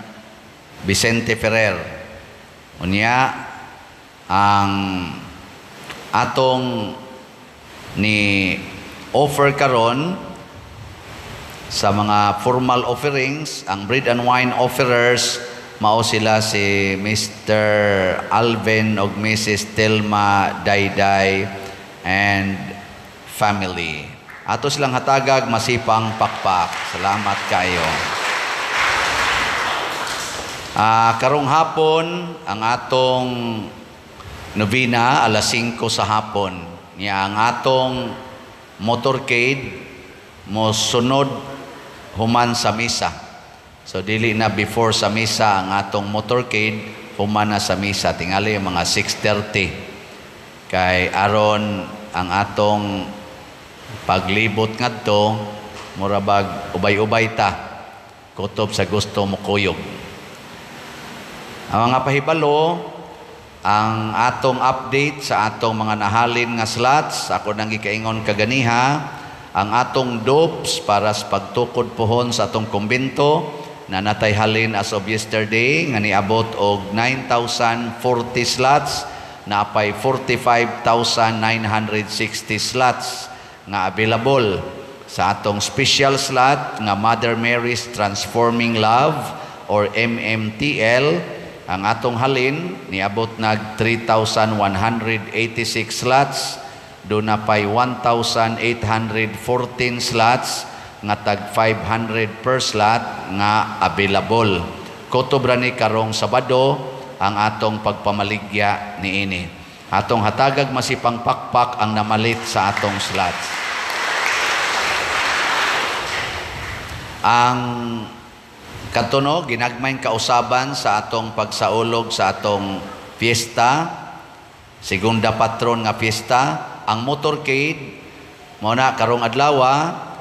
Vicente Ferrer. Unya, ang atong ni offer karon sa mga formal offerings, ang bread and wine offerers, mao sila si Mr. Alvin og Mrs. Telma Dayday and family. Ato silang hatagag masipang pakpak. Salamat kayo. Karong hapon ang atong novena alas 5 sa hapon. Niya ang atong motorcade mo sunod human sa misa. So dili na before sa misa ang atong motorcade, human na sa misa tingali mga 6:30. Kay aron ang atong paglibot ngadto mura bag ubay-ubay ta kutob sa gusto mo kuyog. Ang mga pahibalo, ang atong update sa atong mga nahalin nga slots, ako nang gikaingon kaganiha, ang atong dopes para sa pagtukod pohon sa atong kumbento na natay halin as of yesterday nga niabot og 9,040 slots, naapay 45,960 slots nga available sa atong special slot nga Mother Mary's Transforming Love or MMTL. Ang atong halin niabot nag 3,186 slots, doon na pa'y 1,814 slots nga tag 500 per slot nga available. Kutob ra ni karong Sabado ang atong pagpamaligya niini. Atong hatagag masipang pakpak ang namalit sa atong slots. Ang katuno ginagmayng kausaban sa atong pagsaulog sa atong fiesta, segunda patron nga fiesta, ang motorcade mo na karong adlaw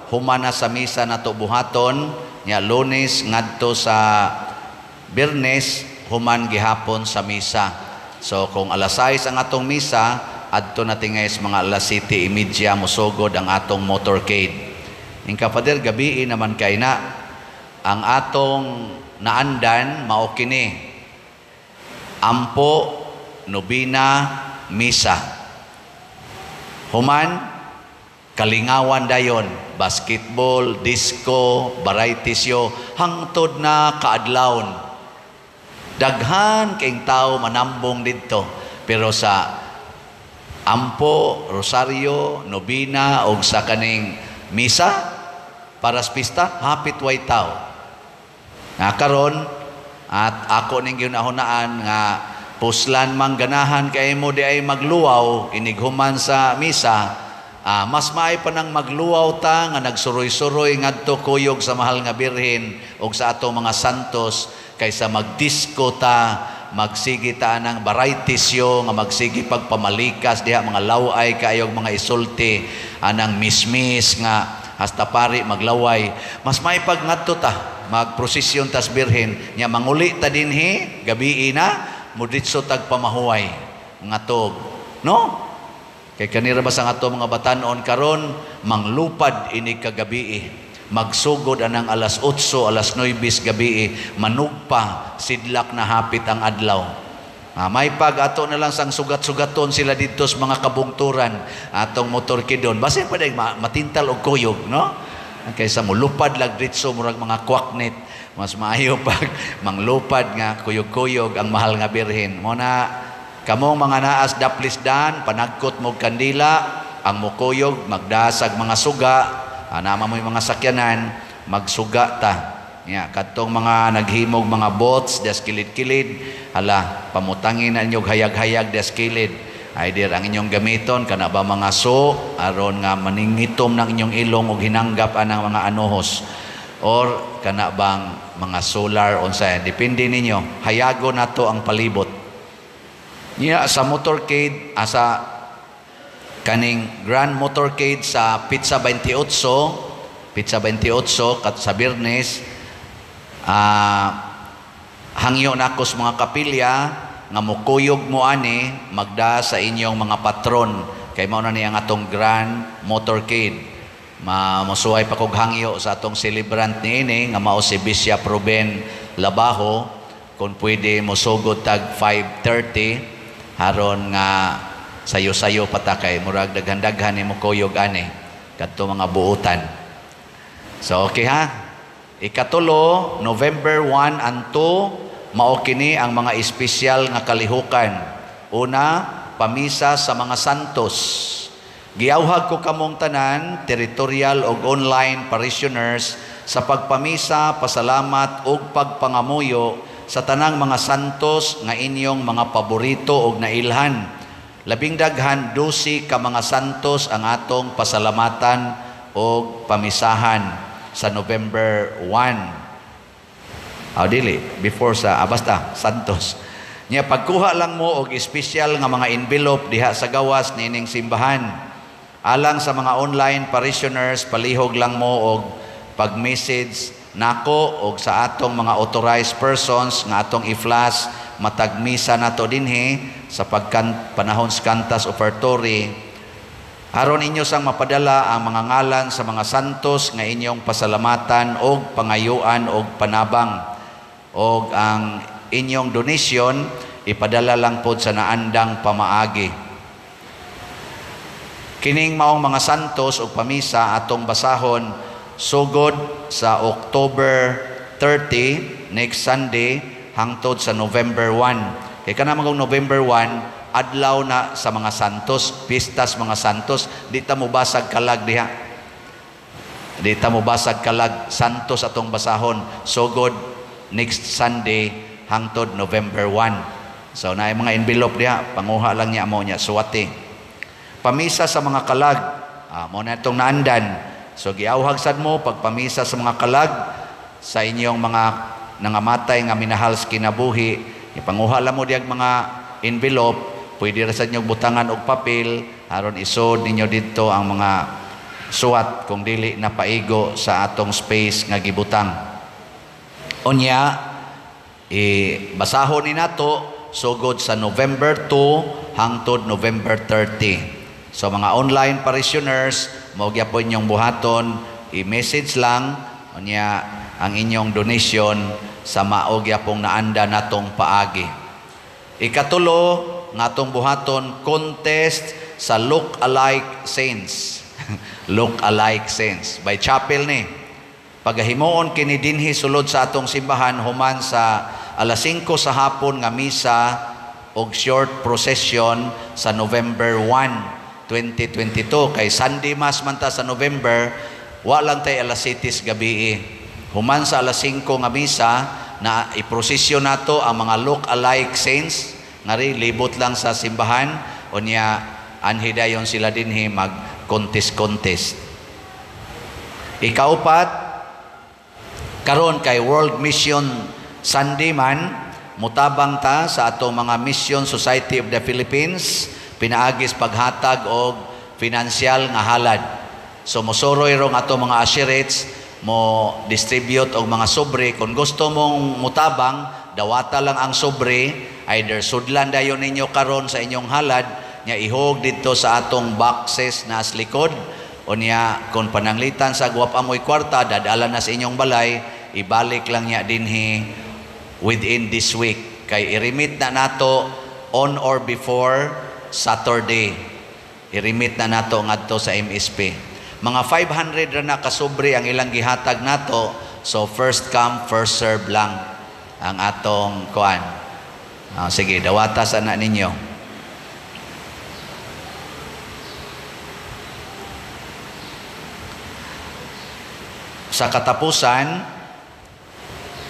humana sa misa nato buhaton nya Lunes ngadto sa Biyernes human gihapon sa misa. So kung alas 6 ang atong misa, adto na tingay sa mga alas 7:30 mosugod ang atong motorcade. Ingka Father, gabii naman kay na ang atong naandan mao kini: ampo, nobina, misa. Human, kalingawan dayon, basketball, disco, variety show, hangtod na kaadlawon. Daghan kayong tao manambong didto. Pero sa ampo, rosaryo, nobina og sa kaning misa para sa pista, hapit way tao. Nga karon at ako ning gihunahunaan nga puslan mang ganahan kay mo di ay magluwaw inighuman sa misa, mas maay pa nang magluwaw ta nga nagsuroy-suroy ngadto kuyog sa mahal nga Birhen og sa atong mga santos kaysa magdisko ta, magsigi ta ng variety show nga magsigi pagpamalikas diha, mga laway kaayog mga isulti anang mismis nga hasta pari maglaway. Mas may pag ngadto ta magprosesyon tas Birhen nya manguli ta dinhi gabii na muditso tag pamahuway ngatog, no? Kay kanira ba sa ato mga batan-on karon manglupad ini kagabii, magsugod anang alas 8, alas 9 gabii, manugpa sidlak na hapit ang adlaw. May pag ato na lang sang sugat-sugaton sila didto sa mga kabungturan atong motorkidon. Basin pa dahil matintal og kuyog, no? Kaysa mulupad lag ditso murag mga kwaknit, mas maayo pag manglupad nga kuyog-kuyog ang mahal nga Birhen. Mo na kamong mga naas daplisdan, panagkot mo kandila, ang mukuyog magdasag mga suga, anama mo yung mga sakyanan, magsuga ta. Ya, kadtong mga naghimog mga bots des kilid-kilid, hala, pamutangin na inyong hayag-hayag des kilid. Either ang inyong gamiton kana ba mga so aron nga maningitom ng inyong ilong og hinanggap anang mga anohos, or kana bang mga solar unsa, depende ninyo. Hayago nato ang palibot. Niya sa motorcade, asa kaning Grand Motorcade sa Pizza 28, Pizza 28 kat sa Biyernes, hangyo nako sa mga kapilya nga mukuyog mo ani magda sa inyong mga patron kay mao na ni ang atong Grand Motorcade. Mamusuhay pa kog hangyo sa atong celebrant niini nga mao si Bishop Ruben Labajo, kung pwede mosugod tag 5:30 haron nga sayo-sayo pa ta kay murag daghan-daghan ni mokuyog ani kadto mga buotan. So okay ha. Ikatulo, November 1 and 2, mao kini ang mga espesyal nga kalihukan. Una, pamisa sa mga santos. Giawhag ko kamong tanan, territorial og online parishioners, sa pagpamisa, pasalamat og pagpangamuyo sa tanang mga santos nga inyong mga paborito og nailhan. Labing daghan, 12 ka mga santos ang atong pasalamatan og pamisahan sa November 1. Dili, before sa, basta, santos. Nya pagkuha lang mo og espesyal nga mga envelope diha sa gawas nining simbahan. Alang sa mga online parishioners, palihog lang mo og pag-message nako og sa atong mga authorized persons nga atong i-flash matag misa nato dinhi sa pagkan panahon sa kantas offertory. Aron inyo sang mapadala ang mga ngalan sa mga santos nga inyong pasalamatan og pangayuan og panabang, og ang inyong donation ipadala lang pod sa naandang pamaagi. Kining maong mga santos og pamisa atong basahon sugod sa October 30 next Sunday hangtod sa November 1. Kay kana magong November 1 adlaw na sa mga santos, pistas mga santos, di ta mobasag kalag diha. Di ta mobasag kalag santos atong basahon sugod next Sunday hangtod November 1. So naay mga envelope diha, panguha lang niya mo niya suwati. Pamisa sa mga kalag, mo na itong naandan. So giawhag sad mo pagpamisa sa mga kalag sa inyong mga nangamatay nga minahal sa kinabuhi, ipanguha lang mo diyag mga envelope, pwede ra sa inyong butangan og papel aron isod ninyo didto ang mga suwat kung dili na paigo sa atong space nga gibutang. Unya, basahon ni nato sugod sa November 2 hangtod November 30. So mga online parishioners, mao gyapon inyong buhaton, i-message lang unya ang inyong donation sa mao gyapong naanda natong paagi. Ikatulo nga atong buhaton, contest sa Look Alike Saints. Look Alike Saints by chapel ni. Pagahimuon kini dinhi sulod sa atong simbahan human sa alas 5 sa hapon nga misa og short procession sa November 1, 2022. Kay Sunday Mass man ta sa November, wa lang tay alas 7 gabi. Human sa alas 5 nga misa na iprosesyon nato ang mga look-alike saints ngari libot lang sa simbahan, unya anhi dayon sila dinhi mag contest-contest. Ikaupat, karon kay World Mission Sunday man, mutabang ta sa atong mga Mission Society of the Philippines pinaagis paghatag og financial nga halad. So mosoroy rong atong mga asherets mo distribute og mga sobre. Kung gusto mong mutabang, dawata lang ang sobre, either sudlan dayon ninyo karon sa inyong halad nya ihog didto sa atong boxes na sa likod. Unya kung pananglitan sa guwap amoy kwarta, dadala na sa inyong balay, ibalik lang niya dinhi within this week. Kay i-remit na nato on or before Saturday. I-remit na nato ngadto sa MSP. Mga 500 ra na kasobre ang ilang gihatag nato, so first come first serve lang ang atong kuan. Sige, dawata sa na ninyo. Sa katapusan,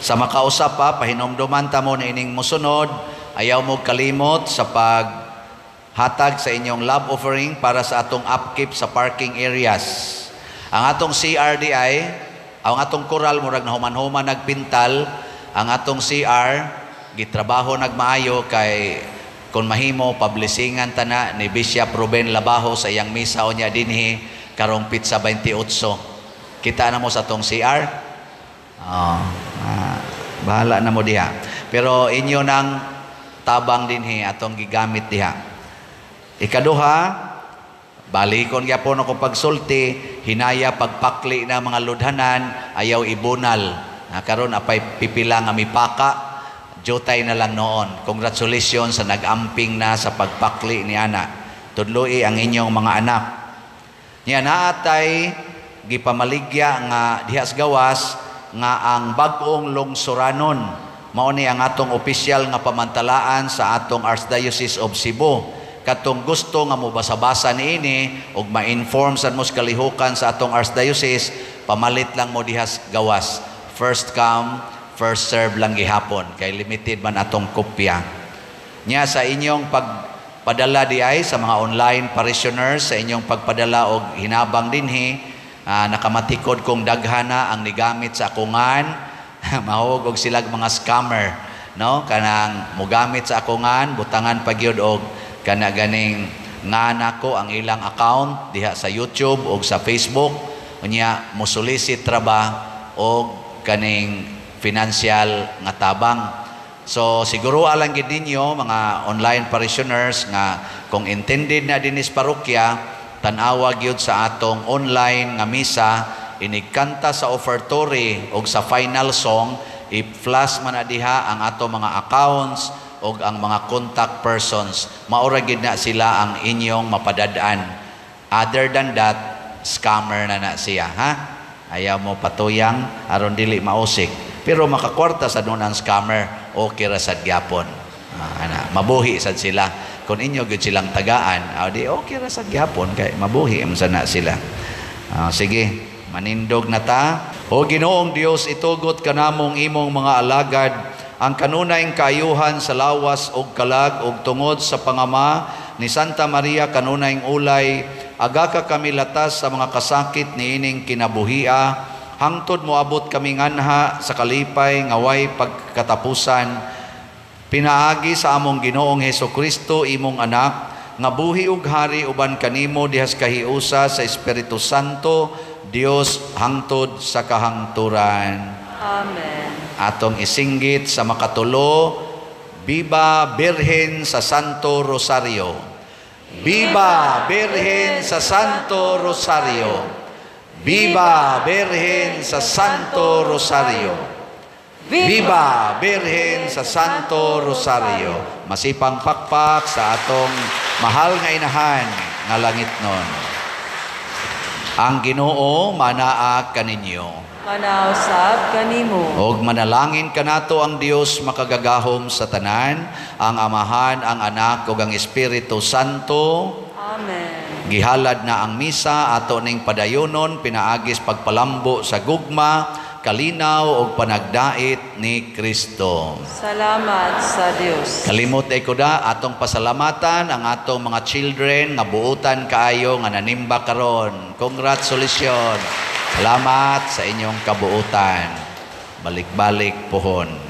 sa makausap pa, pahinomduman ta mo na ining musunod, ayaw mo kalimot sa paghatag sa inyong love offering para sa atong upkeep sa parking areas. Ang atong CRDI, ang atong koral, murag nahuman-human nagpintal, ang atong CR, gitrabaho nagmaayo kay kung mahimo, publishingan ta na ni Bishop Ruben Labajo sa iyang misa o niya dinhi karong pizza 28. Kita na mo sa atong CR? Bahala na mo diha. Pero inyo nang tabang dinhi atong gigamit diha. Ikaduha, balikon gyapon ako pagsulti, hinaya pagpakli na mga ludhanan, ayaw ibunal. Karon apay pipila nga mipaka, jutay na lang noon. Congratulations sa nag-amping na sa pagpakli ni ana. Tudloi ang inyong mga anak. Nya naatay gipamaligya nga diha sa gawas nga ang bag-ong lungsuranon mao ni ang atong opisyal nga pamantalaan sa atong Archdiocese of Cebu. Katong gusto nga mobasa-basa niini og ma-inform sad mo sa kalihukan sa atong Archdiocese, pamalit lang mo diha sa gawas. First come, first serve lang gihapon kay limited man atong kopya. Nya sa inyong pagpadala di ay sa mga online parishioners, sa inyong pagpadala og hinabang dinhi, nakamatikod kong daghana ang nigamit sa akungan, mahog og silag mga scammer, no? Kanang mogamit sa akungan, butangan pagyud og kana ganing nga nako ang ilang account diha sa YouTube og sa Facebook, unya mosolicit ra ba og kaning financial nga tabang. So siguro alang gid ninyo mga online parishioners nga kung intended na dinis parokya, tan-awa gyud sa atong online nga misa, inigkanta sa offertory og sa final song, i-flash man na diha ang atong mga accounts og ang mga contact persons. Maura gyud na sila ang inyong mapadad-an. Other than that, scammer na na siya, ha? Ayaw mo patuyang aron dili mausik. Pero makakwarta sa doon ang scammer, okay ra sad gyapon. Ana, mabuhi sad sila. Kung inyo gyud silang tagaan, di okay ra sad gyapon kay mabuhi man sana sila. Sige, manindog na ta. O Ginoong Dios, itugot kanamong imong mga alagad ang kanunayng kaayuhan sa lawas ug kalag ug tungod sa pangama ni Santa Maria kanunayng ulay, aga ka kami latas sa mga kasakit niining kinabuhia, hangtod moabot kami nganha sa kalipay nga way pagkatapusan. Pinaagi sa among Ginoong Hesukristo, imong anak, nga buhi ug hari uban kanimo dihas kahiusa sa Espiritu Santo, Dios hangtod sa kahangturan. Amen. Atong isinggit sa makatulo, Viva Birhen sa Santo Rosario. Viva Birhen sa Santo Rosario. Viva Birhen sa Santo Rosario. Viva Birhen sa Santo Rosario. Masipang pakpak sa atong mahal nga inahan nga langit nun. Ang Ginoo manaa kaninyo. Manausab kanimo. Og manalangin kanato ang Dios makagagahom sa tanan, ang Amahan, ang Anak ug ang Espiritu Santo. Amen. Gihalad na ang misa, ato ning padayonon pinaagis pagpalambo sa gugma, kalinaw ug panagdait ni Kristo. Salamat sa Dios. Kalimot ay kuda atong pasalamatan ang atong mga children nga buutan kaayo nga nanimba karon. Congratulations. Salamat sa inyong kabuutan. Balik-balik pohon.